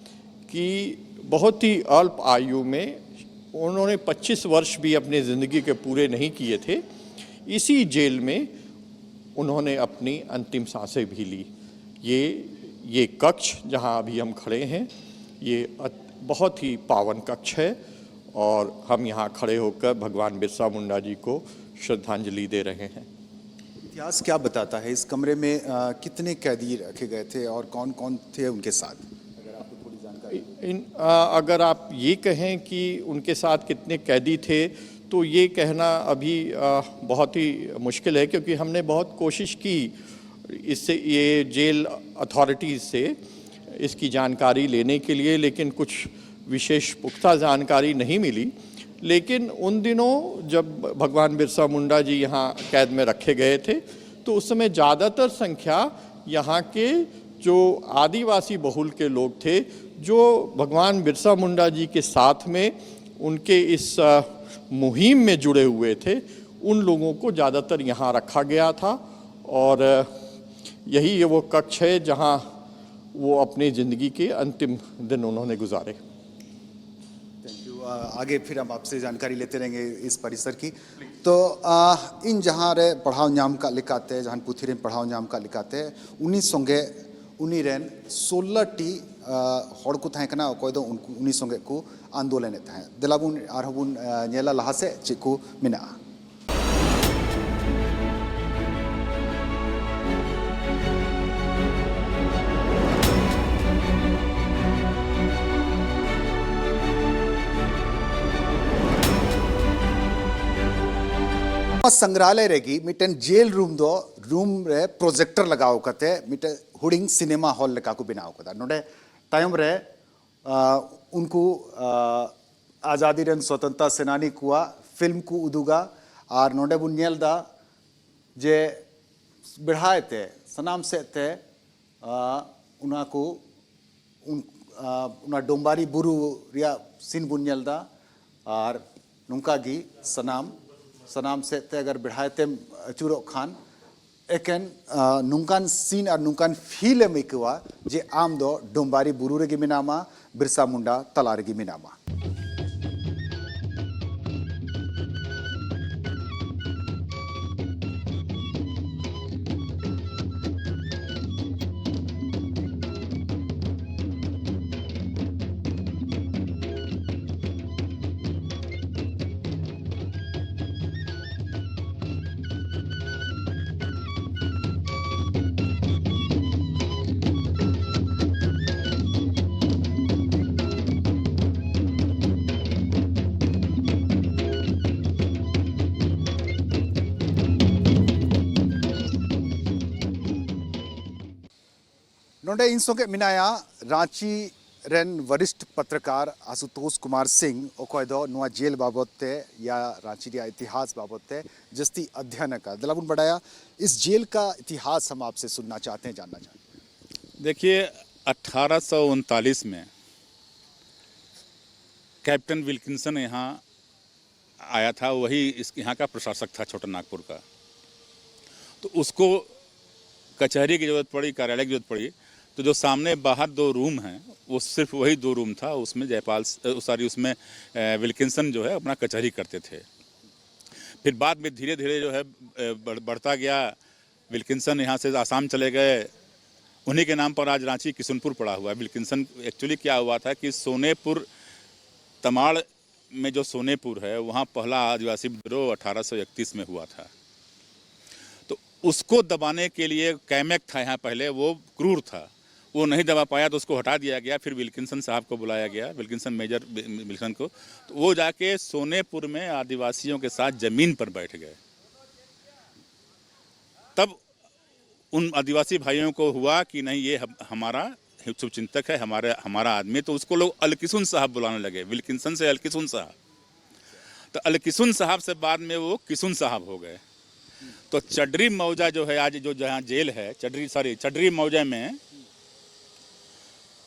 कि बहुत ही अल्प आयु में, उन्होंने पच्चीस वर्ष भी अपनी ज़िंदगी के पूरे नहीं किए थे, इसी जेल में उन्होंने अपनी अंतिम सांसें भी ली। ये, ये कक्ष जहाँ अभी हम खड़े हैं, ये अत-, बहुत ही पावन कक्ष है और हम यहाँ खड़े होकर भगवान बिरसा मुंडा जी को श्रद्धांजलि दे रहे हैं। इतिहास क्या बताता है, इस कमरे में, अ, कितने कैदी रखे गए थे और कौन-कौन थे उनके साथ? अगर आपको थोड़ी जानकारी हो। इन, अ, अगर आप ये कहें कि उनके साथ कितने कैदी थे, तो ये कहना अभी, अ, बहुत ही मुश्किल है, क्योंकि हमने बहुत कोशिश की इससे, ये जेल अथॉरिटीज़ से इसकी जानकारी लेने के लिए, लेकिन कुछ विशेष पुख्ता जानकारी नहीं मिली। लेकिन उन दिनों जब भगवान बिरसा मुंडा जी यहाँ कैद में रखे गए थे, तो उस समय ज़्यादातर संख्या यहाँ के जो आदिवासी बहुल के लोग थे, जो भगवान बिरसा मुंडा जी के साथ में उनके इस, अ, मुहिम में जुड़े हुए थे, उन लोगों को ज़्यादातर यहाँ रखा गया था और यही ये वो कक्ष है जहाँ वो अपनी ज़िंदगी के अंतिम दिन उन्होंने गुजारे। Thank you. आगे फिर हम आपसे जानकारी लेते रहेंगे इस परिसर की। तो आ, ᱤᱧ ᱡᱟᱦᱟᱸ ᱨᱮ ᱯᱟᱲᱦᱟᱣ ᱧᱟᱢ ᱠᱟᱜ ᱞᱮᱠᱟᱛᱮ, ᱡᱟᱦᱟᱱ ᱯᱩᱛᱷᱤ ᱨᱮᱧ ᱯᱟᱲᱦᱟᱣ ᱧᱟᱢ ᱠᱟᱜ ᱞᱮᱠᱟᱛᱮ, ᱩᱱᱤ ᱥᱚᱸᱜᱮ, ᱩᱱᱤ ᱨᱮᱱ ᱥᱳᱞᱞᱳ ᱴᱤ ᱟ, ᱦᱚᱲ ᱠᱚ ᱛᱟᱦᱮᱸ ᱠᱟᱱᱟ, ᱚᱠᱚᱭ ᱫᱚ ᱩᱱᱠᱩ, ᱩᱱᱤ ᱥᱚᱸᱜᱮ ᱠᱚ ᱟᱱᱫᱳᱞᱚᱱᱮᱫ ᱛᱟᱦᱮᱸᱫ᱾ ᱫᱮᱞᱟ ᱵᱚᱱ ᱟᱨᱦᱚᱸ ᱵᱚᱱ ᱟ, ᱧᱮᱞᱟ ᱞᱟᱦᱟ ᱥᱮᱫ ᱪᱮᱫ ᱠᱚ ᱢᱮᱱᱟᱜᱼᱟ᱾ ᱱᱚᱣᱟ ᱥᱚᱝᱜᱨᱟᱞᱚᱭ ᱨᱮᱜᱮ ᱢᱤᱫᱴᱮᱱ ᱡᱮᱞ ᱨᱩᱢ ᱫᱚ, ᱨᱩᱢ ᱨᱮ ᱯᱨᱚᱡᱮᱠᱴᱚᱨ ᱞᱟᱜᱟᱣ ᱠᱟᱛᱮ ᱢᱤᱫᱴᱮᱱ ᱦᱩᱰᱤᱧ ᱥᱤᱱᱮᱢᱟ ᱦᱚᱞ ᱞᱮᱠᱟ ᱠᱚ ᱵᱮᱱᱟᱣ ᱠᱟᱫᱟ᱾ ᱱᱚᱰᱮ ᱛᱟᱭᱚᱢ ᱨᱮ ᱟ, ᱩᱱᱠᱩ ᱟ, ᱟᱡᱟᱫᱤ ᱨᱮᱱ ᱥᱚᱛᱚᱱᱛᱨᱚ ᱥᱮᱱᱟᱱᱤ ᱠᱚᱣᱟᱜ ᱯᱷᱤᱞᱢ ᱠᱚ ᱩᱫᱩᱜᱟ᱾ ᱟᱨ ᱱᱚᱰᱮ ᱵᱚᱱ ᱧᱮᱞ ᱮᱫᱟ ᱡᱮ ᱵᱮᱲᱦᱟᱭ ᱛᱮ, ᱥᱟᱱᱟᱢ ᱥᱮᱫ ᱛᱮ ᱟ, ᱚᱱᱟ ᱠᱚ ᱩᱱ- ᱟ, ᱚᱱᱟ ᱰᱳᱢᱵᱟᱨᱤ ᱵᱩᱨᱩ ᱨᱮᱭᱟᱜ ᱥᱤᱱ ᱵᱚᱱ ᱧᱮᱞ ᱮᱫᱟ᱾ ᱟᱨ ᱱᱚᱝᱠᱟ ᱜᱮ ᱥᱟᱱᱟᱢ, ᱥᱟᱱᱟᱢ ᱥᱮᱫ ᱛᱮ ᱟᱜᱟᱨ ᱵᱮᱲᱦᱟᱭ ᱛᱮᱢ ᱟᱹᱪᱩᱨᱚᱜ ᱠᱷᱟᱱ, ᱮᱠᱮᱱ ᱟ, ᱱᱚᱝᱠᱟᱱ ᱥᱤᱱ ᱟᱨ ᱱᱚᱝᱠᱟᱱ ᱯᱷᱤᱞ ᱮᱢ ᱟᱹᱭᱠᱟᱹᱣᱟ ᱡᱮ ᱟᱢ ᱫᱚ ᱰᱳᱢᱵᱟᱨᱤ ᱵᱩᱨᱩ ᱨᱮᱜᱮ ᱢᱮᱱᱟᱢᱟ, ᱵᱤᱨᱥᱟ ᱢᱩᱱᱰᱟ ᱛᱟᱞᱟ ᱨᱮᱜᱮ ᱢᱮᱱᱟᱢᱟ᱾ ᱱᱚᱰᱮ ᱤᱧ ᱥᱚᱸᱜᱮ ᱢᱮᱱᱟᱭᱟ ᱨᱟᱸᱪᱤ ᱨᱮᱱ ᱵᱚᱨᱤᱥᱴ ᱯᱚᱛᱨᱚᱠᱟᱨ ᱟᱥᱩᱛᱳᱥ ᱠᱩᱢᱟᱨ ᱥᱤᱝ, ᱚᱠᱚᱭ ᱫᱚ ᱱᱚᱣᱟ ᱡᱮᱞ ᱵᱟᱵᱚᱛ ᱛᱮ ᱭᱟ ᱨᱟᱸᱪᱤ ᱨᱮᱭᱟᱜ ᱤᱛᱤᱦᱟᱥ ᱵᱟᱵᱚᱛ ᱛᱮ ᱡᱟᱹᱥᱛᱤ ᱚᱫᱷᱭᱚᱱ ᱟᱠᱟᱫ᱾ ᱫᱮᱞᱟ ᱵᱚᱱ ᱵᱟᱰᱟᱭᱟ, ᱤᱥ ᱡᱮᱞ ᱠᱟ ᱤᱛᱤᱦᱟᱥ ᱦᱟᱢ ᱟᱯᱥᱮ ᱥᱩᱱᱱᱟ ᱪᱟᱦᱛᱮ ᱦᱮᱸ, ᱡᱟᱱᱱᱟ ᱪᱟᱦᱛᱮ ᱦᱮᱸ᱾ देखिए, अठारह सौ उनतालीस में कैप्टन विल्किंसन यहाँ आया था, वही इस यहाँ का प्रशासक था छोटा नागपुर का। तो उसको कचहरी की ज़रूरत पड़ी, कार्यालय की ज़रूरत पड़ी। तो जो सामने बाहर दो रूम हैं, वो सिर्फ वही दो रूम था। उसमें जयपाल सॉरी, उसमें विल्किंसन जो है अपना कचहरी करते थे। फिर बाद में धीरे धीरे जो है बढ़, बढ़ता गया। विल्किंसन यहाँ से आसाम चले गए। उन्हीं के नाम पर आज रांची किशुनपुर पड़ा हुआ है। विल्किंसन, एक्चुअली क्या हुआ था कि सोनेपुर, तमाड़ में जो सोनेपुर है, वहाँ पहला आदिवासी विद्रोह अठारह सौ इकतीस में हुआ था। तो उसको दबाने के लिए कैमैक था यहाँ पहले, वो क्रूर था, वो नहीं दबा पाया तो उसको हटा दिया गया। फिर विल्किंसन साहब को बुलाया गया, विल्किंसन मेजर विल्किंसन को। तो वो जाके सोनेपुर में आदिवासियों के साथ ज़मीन पर बैठ गए। तब उन आदिवासी भाइयों को हुआ कि नहीं, ये हमारा शुभचिंतक है, हमारे हमारा आदमी। तो उसको लोग अलकिसुन साहब बुलाने लगे, विल्किंसन से अलकिसुन साहब। तो अलकिसुन साहब से बाद में वो किसुन साहब हो गए। तो चडरी मौजा जो है आज, जो जहाँ जेल है चडरी सॉरी चडरी मौजा में,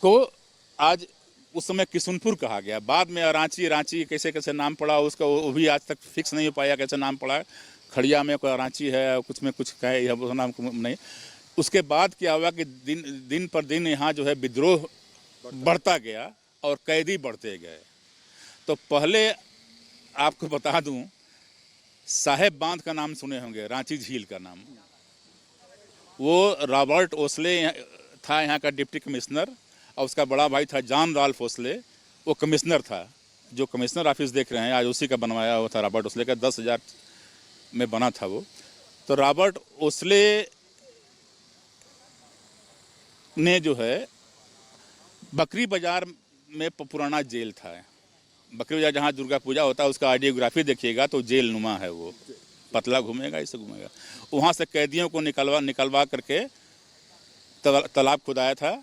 को आज उस समय किशुनपुर कहा गया। बाद में रांची, रांची कैसे कैसे नाम पड़ा उसका, वो भी आज तक फिक्स नहीं हो पाया कैसे नाम पड़ा। खड़िया में कोई रांची है, कुछ में कुछ कहे, यह वो नाम नहीं। उसके बाद क्या हुआ कि दिन दिन पर दिन यहाँ जो है विद्रोह बढ़ता गया और कैदी बढ़ते गए। तो पहले आपको बता दूं, साहेब बांध का नाम सुने होंगे, रांची झील का नाम। वो रॉबर्ट ओसले था यहाँ का डिप्टी कमिश्नर, और उसका बड़ा भाई था जॉन राल्फ ओसले, वो कमिश्नर था। जो कमिश्नर ऑफिस देख रहे हैं आज, उसी का बनवाया हुआ था रॉबर्ट ओसले का, दस हज़ार में बना था वो। तो रॉबर्ट ओसले ने जो है बकरी बाजार में पुराना जेल था, बकरी बाजार जहाँ दुर्गा पूजा होता है, उसका आइडियोग्राफी देखिएगा तो जेल नुमा है वो, पतला घूमेगा, ऐसे घूमेगा। वहाँ से कैदियों को निकलवा निकलवा करके तालाब खुदाया था।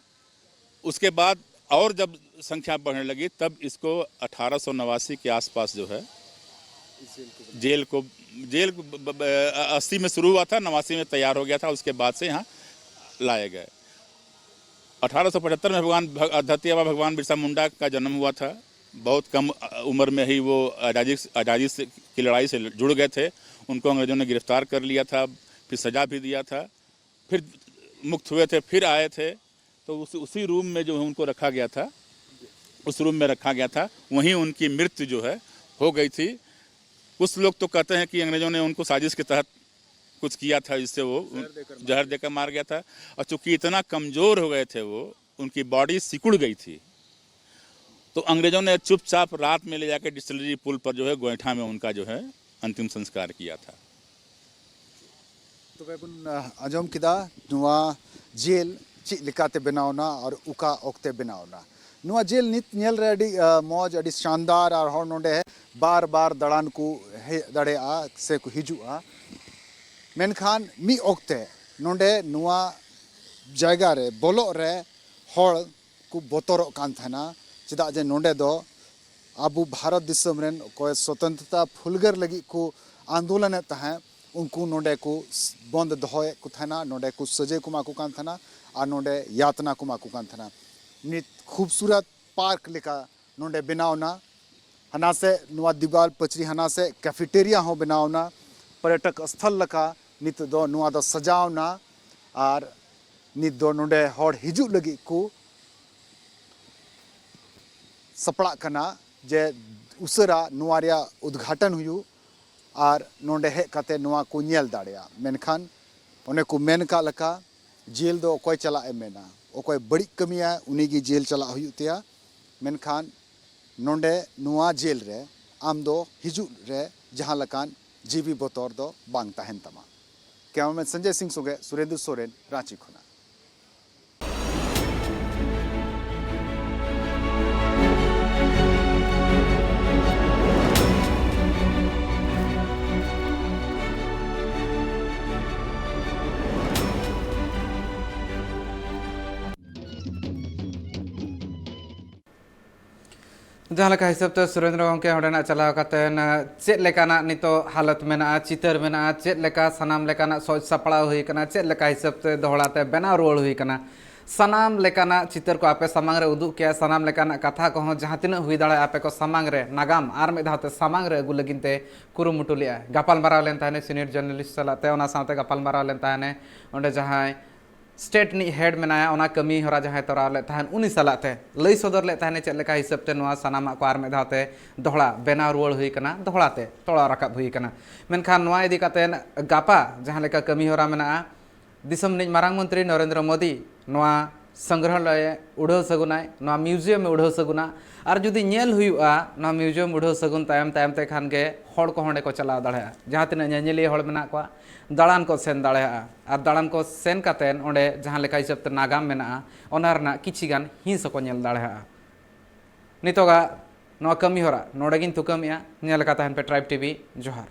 उसके बाद और जब संख्या बढ़ने लगी तब इसको अठारह सौ नवासी के आसपास जो है जेल को जेल अस्सी में शुरू हुआ था, नवासी में तैयार हो गया था, उसके बाद से यहाँ लाए गए। अठारह सौ पचहत्तर में भगवान धरती आबा भगवान बिरसा मुंडा का जन्म हुआ था। बहुत कम उम्र में ही वो आज़ादी आज़ादी से की लड़ाई से जुड़ गए थे। उनको अंग्रेज़ों ने गिरफ्तार कर लिया था, फिर सज़ा भी दिया था, फिर मुक्त हुए थे, फिर आए थे। तो उस उसी रूम में जो है उनको रखा गया था, उस रूम में रखा गया था, वहीं उनकी मृत्यु जो है हो गई थी। कुछ लोग तो कहते हैं कि अंग्रेज़ों ने उनको साजिश के तहत कुछ किया था, जिससे वो जहर देकर मार जहर देकर मार गया था। और चूंकि इतना कमज़ोर हो गए थे वो, उनकी बॉडी सिकुड़ गई थी, तो अंग्रेज़ों ने चुपचाप रात में ले जाकर डिस्टिलरी पुल पर जो है गोइठा में उनका जो है अंतिम संस्कार किया था। ᱛᱚᱵᱮ ᱵᱚᱱ, ᱟ, ᱟᱸᱡᱚᱢ ᱠᱮᱫᱟ ᱱᱚᱣᱟ ᱡᱮᱞ ᱪᱮᱫ ᱞᱮᱠᱟᱛᱮ ᱵᱮᱱᱟᱣ ᱮᱱᱟ ᱟᱨ ᱚᱠᱟ ᱚᱠᱛᱮ ᱵᱮᱱᱟᱣ ᱮᱱᱟ᱾ ᱱᱚᱣᱟ ᱡᱮᱞ ᱱᱤᱛ ᱧᱮᱞ ᱨᱮ ᱟᱹᱰᱤ, ᱟ, ᱢᱚᱡᱽ, ᱟᱹᱰᱤ ᱥᱟᱱᱫᱟᱨ, ᱟᱨ ᱦᱚᱲ ᱱᱚᱰᱮ ᱵᱟᱨ ᱵᱟᱨ ᱫᱟᱬᱟᱱ ᱠᱚ ᱦᱮᱡ ᱫᱟᱲᱮᱭᱟᱜᱼᱟ ᱥᱮ ᱠᱚ ᱦᱤᱡᱩᱜᱼᱟ᱾ ᱢᱮᱱᱠᱷᱟᱱ ᱢᱤᱫ ᱚᱠᱛᱮ ᱱᱚᱰᱮ ᱱᱚᱣᱟ ᱡᱟᱭᱜᱟ ᱨᱮ ᱵᱚᱞᱚᱜ ᱨᱮ ᱦᱚᱲ ᱠᱚ ᱵᱚᱛᱚᱨᱚᱜ ᱠᱟᱱ ᱛᱟᱦᱮᱱᱟ, ᱪᱮᱫᱟᱜ ᱡᱮ ᱱᱚᱰᱮ ᱫᱚ ᱟᱵᱚ ᱵᱷᱟᱨᱚᱛ ᱫᱤᱥᱚᱢ ᱨᱮᱱ ᱚᱠᱚᱭ ᱥᱚᱛᱚᱱᱛᱨᱚᱛᱟ ᱯᱷᱩᱞᱜᱟᱹᱨ ᱞᱟᱹᱜᱤᱫ ᱠᱚ ᱟᱱᱫᱳᱞᱚᱱᱮᱫ ᱛᱟᱦᱮᱸᱫ, ᱩᱱᱠᱩ ᱱᱚᱰᱮ ᱠᱚ ᱵᱚᱱᱫ ᱫᱚᱦᱚᱭᱮᱫ ᱠᱚ ᱛᱟᱦᱮᱱᱟ, ᱱᱚᱰᱮ ᱠᱚ ᱥᱟᱹᱡᱟᱹᱭ ᱠᱚ ᱮᱢᱟ ᱠᱚ ᱠᱟᱱ ᱛᱟᱦᱮᱱᱟ ᱟᱨ ᱱᱚᱰᱮ ᱭᱟᱛᱱᱟ ᱠᱚ ᱮᱢᱟ ᱠᱚ ᱠᱟᱱ ᱛᱟᱦᱮᱱᱟ᱾ ᱱᱤᱛ ᱠᱷᱩᱵᱥᱩᱨᱟᱛ ᱯᱟᱨᱠ ᱞᱮᱠᱟ ᱱᱚᱰᱮ ᱵᱮᱱᱟᱣ ᱮᱱᱟ᱾ ᱦᱟᱱᱟ ᱥᱮᱫ ᱱᱚᱣᱟ ᱫᱤᱣᱟᱞ ᱯᱟᱹᱪᱨᱤ ᱦᱟᱱᱟ ᱥᱮᱫ ᱠᱮᱯᱷᱮᱴᱮᱨᱤᱭᱟ ᱦᱚᱸ ᱵᱮᱱᱟᱣ ᱮᱱᱟ, ᱯᱚᱨᱭᱚᱴᱚᱠ ᱥᱛᱷᱚᱞ ᱞᱮᱠᱟ ᱱᱤᱛᱚᱜ ᱫᱚ ᱱᱚᱣᱟ ᱫᱚ ᱥᱟᱡᱟᱣ ᱮᱱᱟ᱾ ᱟᱨ ᱱᱤᱛ ᱫᱚ ᱱᱚᱰᱮ ᱦᱚᱲ ᱦᱤᱡᱩᱜ ᱞᱟᱹᱜᱤᱫ ᱠᱚ ᱥᱟᱯᱲᱟᱜ ᱠᱟᱱᱟ ᱡᱮ ᱩᱥᱟᱹᱨᱟ ᱱᱚᱣᱟ ᱨᱮᱭᱟᱜ ᱩᱫᱽᱜᱷᱟᱴᱚᱱ ᱦᱩᱭᱩᱜ ᱟᱨ ᱱᱚᱰᱮ ᱦᱮᱡ ᱠᱟᱛᱮ ᱱᱚᱣᱟ ᱠᱚ ᱧᱮᱞ ᱫᱟᱲᱮᱭᱟᱜ᱾ ᱢᱮᱱᱠᱷᱟᱱ ᱚᱱᱮ ᱠᱚ ᱢᱮᱱ ᱠᱟᱜ ᱞᱮᱠᱟ, ᱡᱮᱞ ᱫᱚ ᱚᱠᱚᱭ ᱪᱟᱞᱟᱜ ᱮ ᱢᱮᱱᱟ, ᱚᱠᱚᱭ ᱵᱟᱹᱲᱤᱡ ᱠᱟᱹᱢᱤᱭᱟ ᱩᱱᱤ ᱜᱮ ᱡᱮᱞ ᱪᱟᱞᱟᱜ ᱦᱩᱭᱩᱜ ᱛᱟᱭᱟ᱾ ᱢᱮᱱᱠᱷᱟᱱ ᱱᱚᱰᱮ ᱱᱚᱣᱟ ᱡᱮᱞ ᱨᱮ ᱟᱢ ᱫᱚ ᱦᱤᱡᱩᱜ ᱨᱮ ᱡᱟᱦᱟᱸ ᱞᱮᱠᱟᱱ ᱡᱤᱣᱤ ᱵᱚᱛᱚᱨ ᱫᱚ ᱵᱟᱝ ᱛᱟᱦᱮᱱ ᱛᱟᱢᱟ᱾ ᱠᱮᱢᱮᱨᱟᱢᱮᱱ ᱥᱚᱧᱡᱚᱭ ᱥᱤᱝ ᱥᱚᱸᱜᱮ ᱥᱩᱨᱮᱱᱫᱩ ᱥᱚᱨᱮᱱ, ᱨᱟᱸᱪᱤ ᱠᱷᱚᱱᱟᱜ᱾ ᱡᱟᱦᱟᱸ ᱞᱮᱠᱟ ᱦᱤᱥᱟᱹᱵ ᱛᱮ ᱥᱩᱨᱮᱱᱫᱨᱚ ᱜᱚᱢᱠᱮ ᱚᱸᱰᱮᱱᱟᱜ ᱪᱟᱞᱟᱣ ᱠᱟᱛᱮᱱ, ᱪᱮᱫ ᱞᱮᱠᱟᱱᱟᱜ ᱱᱤᱛᱚᱜ ᱦᱟᱞᱚᱛ ᱢᱮᱱᱟᱜᱼᱟ, ᱪᱤᱛᱟᱹᱨ ᱢᱮᱱᱟᱜᱼᱟ, ᱪᱮᱫ ᱞᱮᱠᱟ ᱥᱟᱱᱟᱢ ᱞᱮᱠᱟᱱᱟᱜ ᱥᱚᱡᱽ ᱥᱟᱯᱲᱟᱣ ᱦᱩᱭ ᱠᱟᱱᱟ, ᱪᱮᱫ ᱞᱮᱠᱟ ᱦᱤᱥᱟᱹᱵ ᱛᱮ ᱫᱚᱦᱲᱟ ᱛᱮ ᱵᱮᱱᱟᱣ ᱨᱩᱣᱟᱹᱲ ᱦᱩᱭ ᱠᱟᱱᱟ, ᱥᱟᱱᱟᱢ ᱞᱮᱠᱟᱱᱟᱜ ᱪᱤᱛᱟᱹᱨ ᱠᱚ ᱟᱯᱮ ᱥᱟᱢᱟᱝ ᱨᱮ ᱩᱫᱩᱜ ᱠᱮᱭᱟ, ᱥᱟᱱᱟᱢ ᱞᱮᱠᱟᱱᱟᱜ ᱠᱟᱛᱷᱟ ᱠᱚᱦᱚᱸ ᱡᱟᱦᱟᱸ ᱛᱤᱱᱟᱹᱜ ᱦᱩᱭ ᱫᱟᱲᱮᱭᱟᱜᱼᱟ ᱟᱯᱮ ᱠᱚ ᱥᱟᱢᱟᱝ ᱨᱮ ᱱᱟᱜᱟᱢ ᱟᱨ ᱢᱤᱫ ᱫᱷᱟᱣ ᱛᱮ ᱥᱟᱢᱟᱝ ᱨᱮ ᱟᱹᱜᱩ ᱞᱟᱹᱜᱤᱫ ᱛᱮ ᱠᱩᱨᱩᱢᱩᱴᱩ ᱞᱮᱜᱼᱟ᱾ ᱜᱟᱯᱟᱞ ᱢᱟᱨᱟᱣ ᱞᱮᱱ ᱛᱟᱦᱮᱱᱮ ᱥᱤᱱᱤᱭᱚᱨ ᱡᱟᱨᱱᱟᱞᱤᱥᱴ ᱥᱟᱞᱟᱜ ᱛᱮ, ᱚᱱᱟ ᱥᱟᱶᱛᱮ ᱜᱟᱯᱟᱞ ᱢᱟᱨᱟᱣ ᱞᱮᱱ ᱛᱟᱦᱮᱱᱮ ᱚᱸᱰᱮ ᱡᱟᱦᱟᱸᱭ ᱥᱴᱮᱴ ᱨᱤᱱᱤᱡ ᱦᱮᱰ ᱢᱮᱱᱟᱭᱟ, ᱚᱱᱟ ᱠᱟᱹᱢᱤ ᱦᱚᱨᱟ ᱡᱟᱦᱟᱸᱭ ᱛᱚᱨᱟᱣ ᱞᱮᱫ ᱛᱟᱦᱮᱱ ᱩᱱᱤ ᱥᱟᱞᱟᱜ ᱛᱮ ᱞᱟᱹᱭ ᱥᱚᱫᱚᱨ ᱞᱮᱫ ᱛᱟᱦᱮᱱᱮ ᱪᱮᱫ ᱞᱮᱠᱟ ᱦᱤᱥᱟᱹᱵ ᱛᱮ ᱱᱚᱣᱟ ᱥᱟᱱᱟᱢᱟᱜ ᱠᱚ ᱟᱨ ᱢᱤᱫ ᱫᱷᱟᱣ ᱛᱮ ᱫᱚᱦᱲᱟ ᱵᱮᱱᱟᱣ ᱨᱩᱣᱟᱹᱲ ᱦᱩᱭ ᱠᱟᱱᱟ, ᱫᱚᱦᱲᱟ ᱛᱮ ᱛᱚᱲᱟᱣ ᱨᱟᱠᱟᱵ ᱦᱩᱭ ᱠᱟᱱᱟ᱾ ᱢᱮᱱᱠᱷᱟᱱ ᱱᱚᱣᱟ ᱤᱫᱤ ᱠᱟᱛᱮ ᱜᱟᱯᱟ ᱡᱟᱦᱟᱸ ᱞᱮᱠᱟ ᱠᱟᱹᱢᱤ ᱦᱚᱨᱟ ᱢᱮᱱᱟᱜᱼᱟ, ᱫᱤᱥᱚᱢ ᱨᱤᱱᱤᱡ ᱢᱟᱨᱟᱝ ᱢᱚᱱᱛᱨᱤ ᱱᱚᱨᱮᱱᱫᱨᱚ ᱢᱳᱫᱤ ᱱᱚᱣᱟ ᱥᱚᱝᱜᱨᱟᱦᱚᱞᱚᱭᱮ ᱩᱰᱷᱟᱹᱣ ᱥᱟᱹᱜᱩᱱᱟᱭ, ᱱᱚᱣᱟ ᱢᱤᱭᱩᱡᱤᱭᱟᱢᱮ ᱩᱰᱷᱟᱹᱣ ᱥᱟᱹᱜᱩᱱᱟ᱾ ᱟᱨ ᱡᱩᱫᱤ ᱧᱮᱞ ᱦᱩᱭᱩᱜᱼᱟ, ᱱᱚᱣᱟ ᱢᱤᱭᱩᱡᱤᱭᱟᱢ ᱩᱰᱷᱟᱹᱣ ᱥᱟᱹᱜᱩᱱ ᱛᱟᱭᱚᱢ ᱛᱟᱭᱚᱢ ᱛᱮ ᱠᱷᱟᱱ ᱜᱮ ᱦᱚᱲ ᱠᱚᱦᱚᱸ ᱚᱸᱰᱮ ᱠᱚ ᱪᱟᱞᱟᱣ ᱫᱟᱲᱮᱭᱟᱜᱼᱟ᱾ ᱡᱟᱦᱟᱸ ᱛᱤᱱᱟᱹᱜ ᱧᱮᱧᱮᱞᱤᱭᱟᱹ ᱦᱚᱲ ᱢᱮᱱᱟᱜ ᱠᱚᱣᱟ, ᱫᱟᱬᱟᱱ ᱠᱚ ᱥᱮᱱ ᱫᱟᱲᱮᱭᱟᱜᱼᱟ᱾ ᱟᱨ ᱫᱟᱬᱟᱱ ᱠᱚ ᱥᱮᱱ ᱠᱟᱛᱮᱫ ᱚᱸᱰᱮ ᱡᱟᱦᱟᱸ ᱞᱮᱠᱟ ᱦᱤᱥᱟᱹᱵ ᱛᱮ ᱱᱟᱜᱟᱢ ᱢᱮᱱᱟᱜᱼᱟ, ᱚᱱᱟ ᱨᱮᱱᱟᱜ ᱠᱤᱪᱷᱤ ᱜᱟᱱ ᱦᱤᱸᱥ ᱦᱚᱸᱠᱚ ᱧᱮᱞ ᱫᱟᱲᱮᱭᱟᱜᱼᱟ᱾ ᱱᱤᱛᱚᱜᱟᱜ ᱱᱚᱣᱟ ᱠᱟᱹᱢᱤ ᱦᱚᱨᱟ ᱱᱚᱰᱮ ᱜᱤᱧ ᱛᱷᱩᱠᱟᱹᱢᱮᱜᱼᱟ᱾ ᱧᱮᱞ ᱟᱠᱟᱫ ᱛᱟᱦᱮᱱ ᱯᱮ ᱴᱨᱟᱭᱤᱵᱽ ᱴᱤᱵᱷᱤ᱾ ᱡᱚᱦᱟᱨ᱾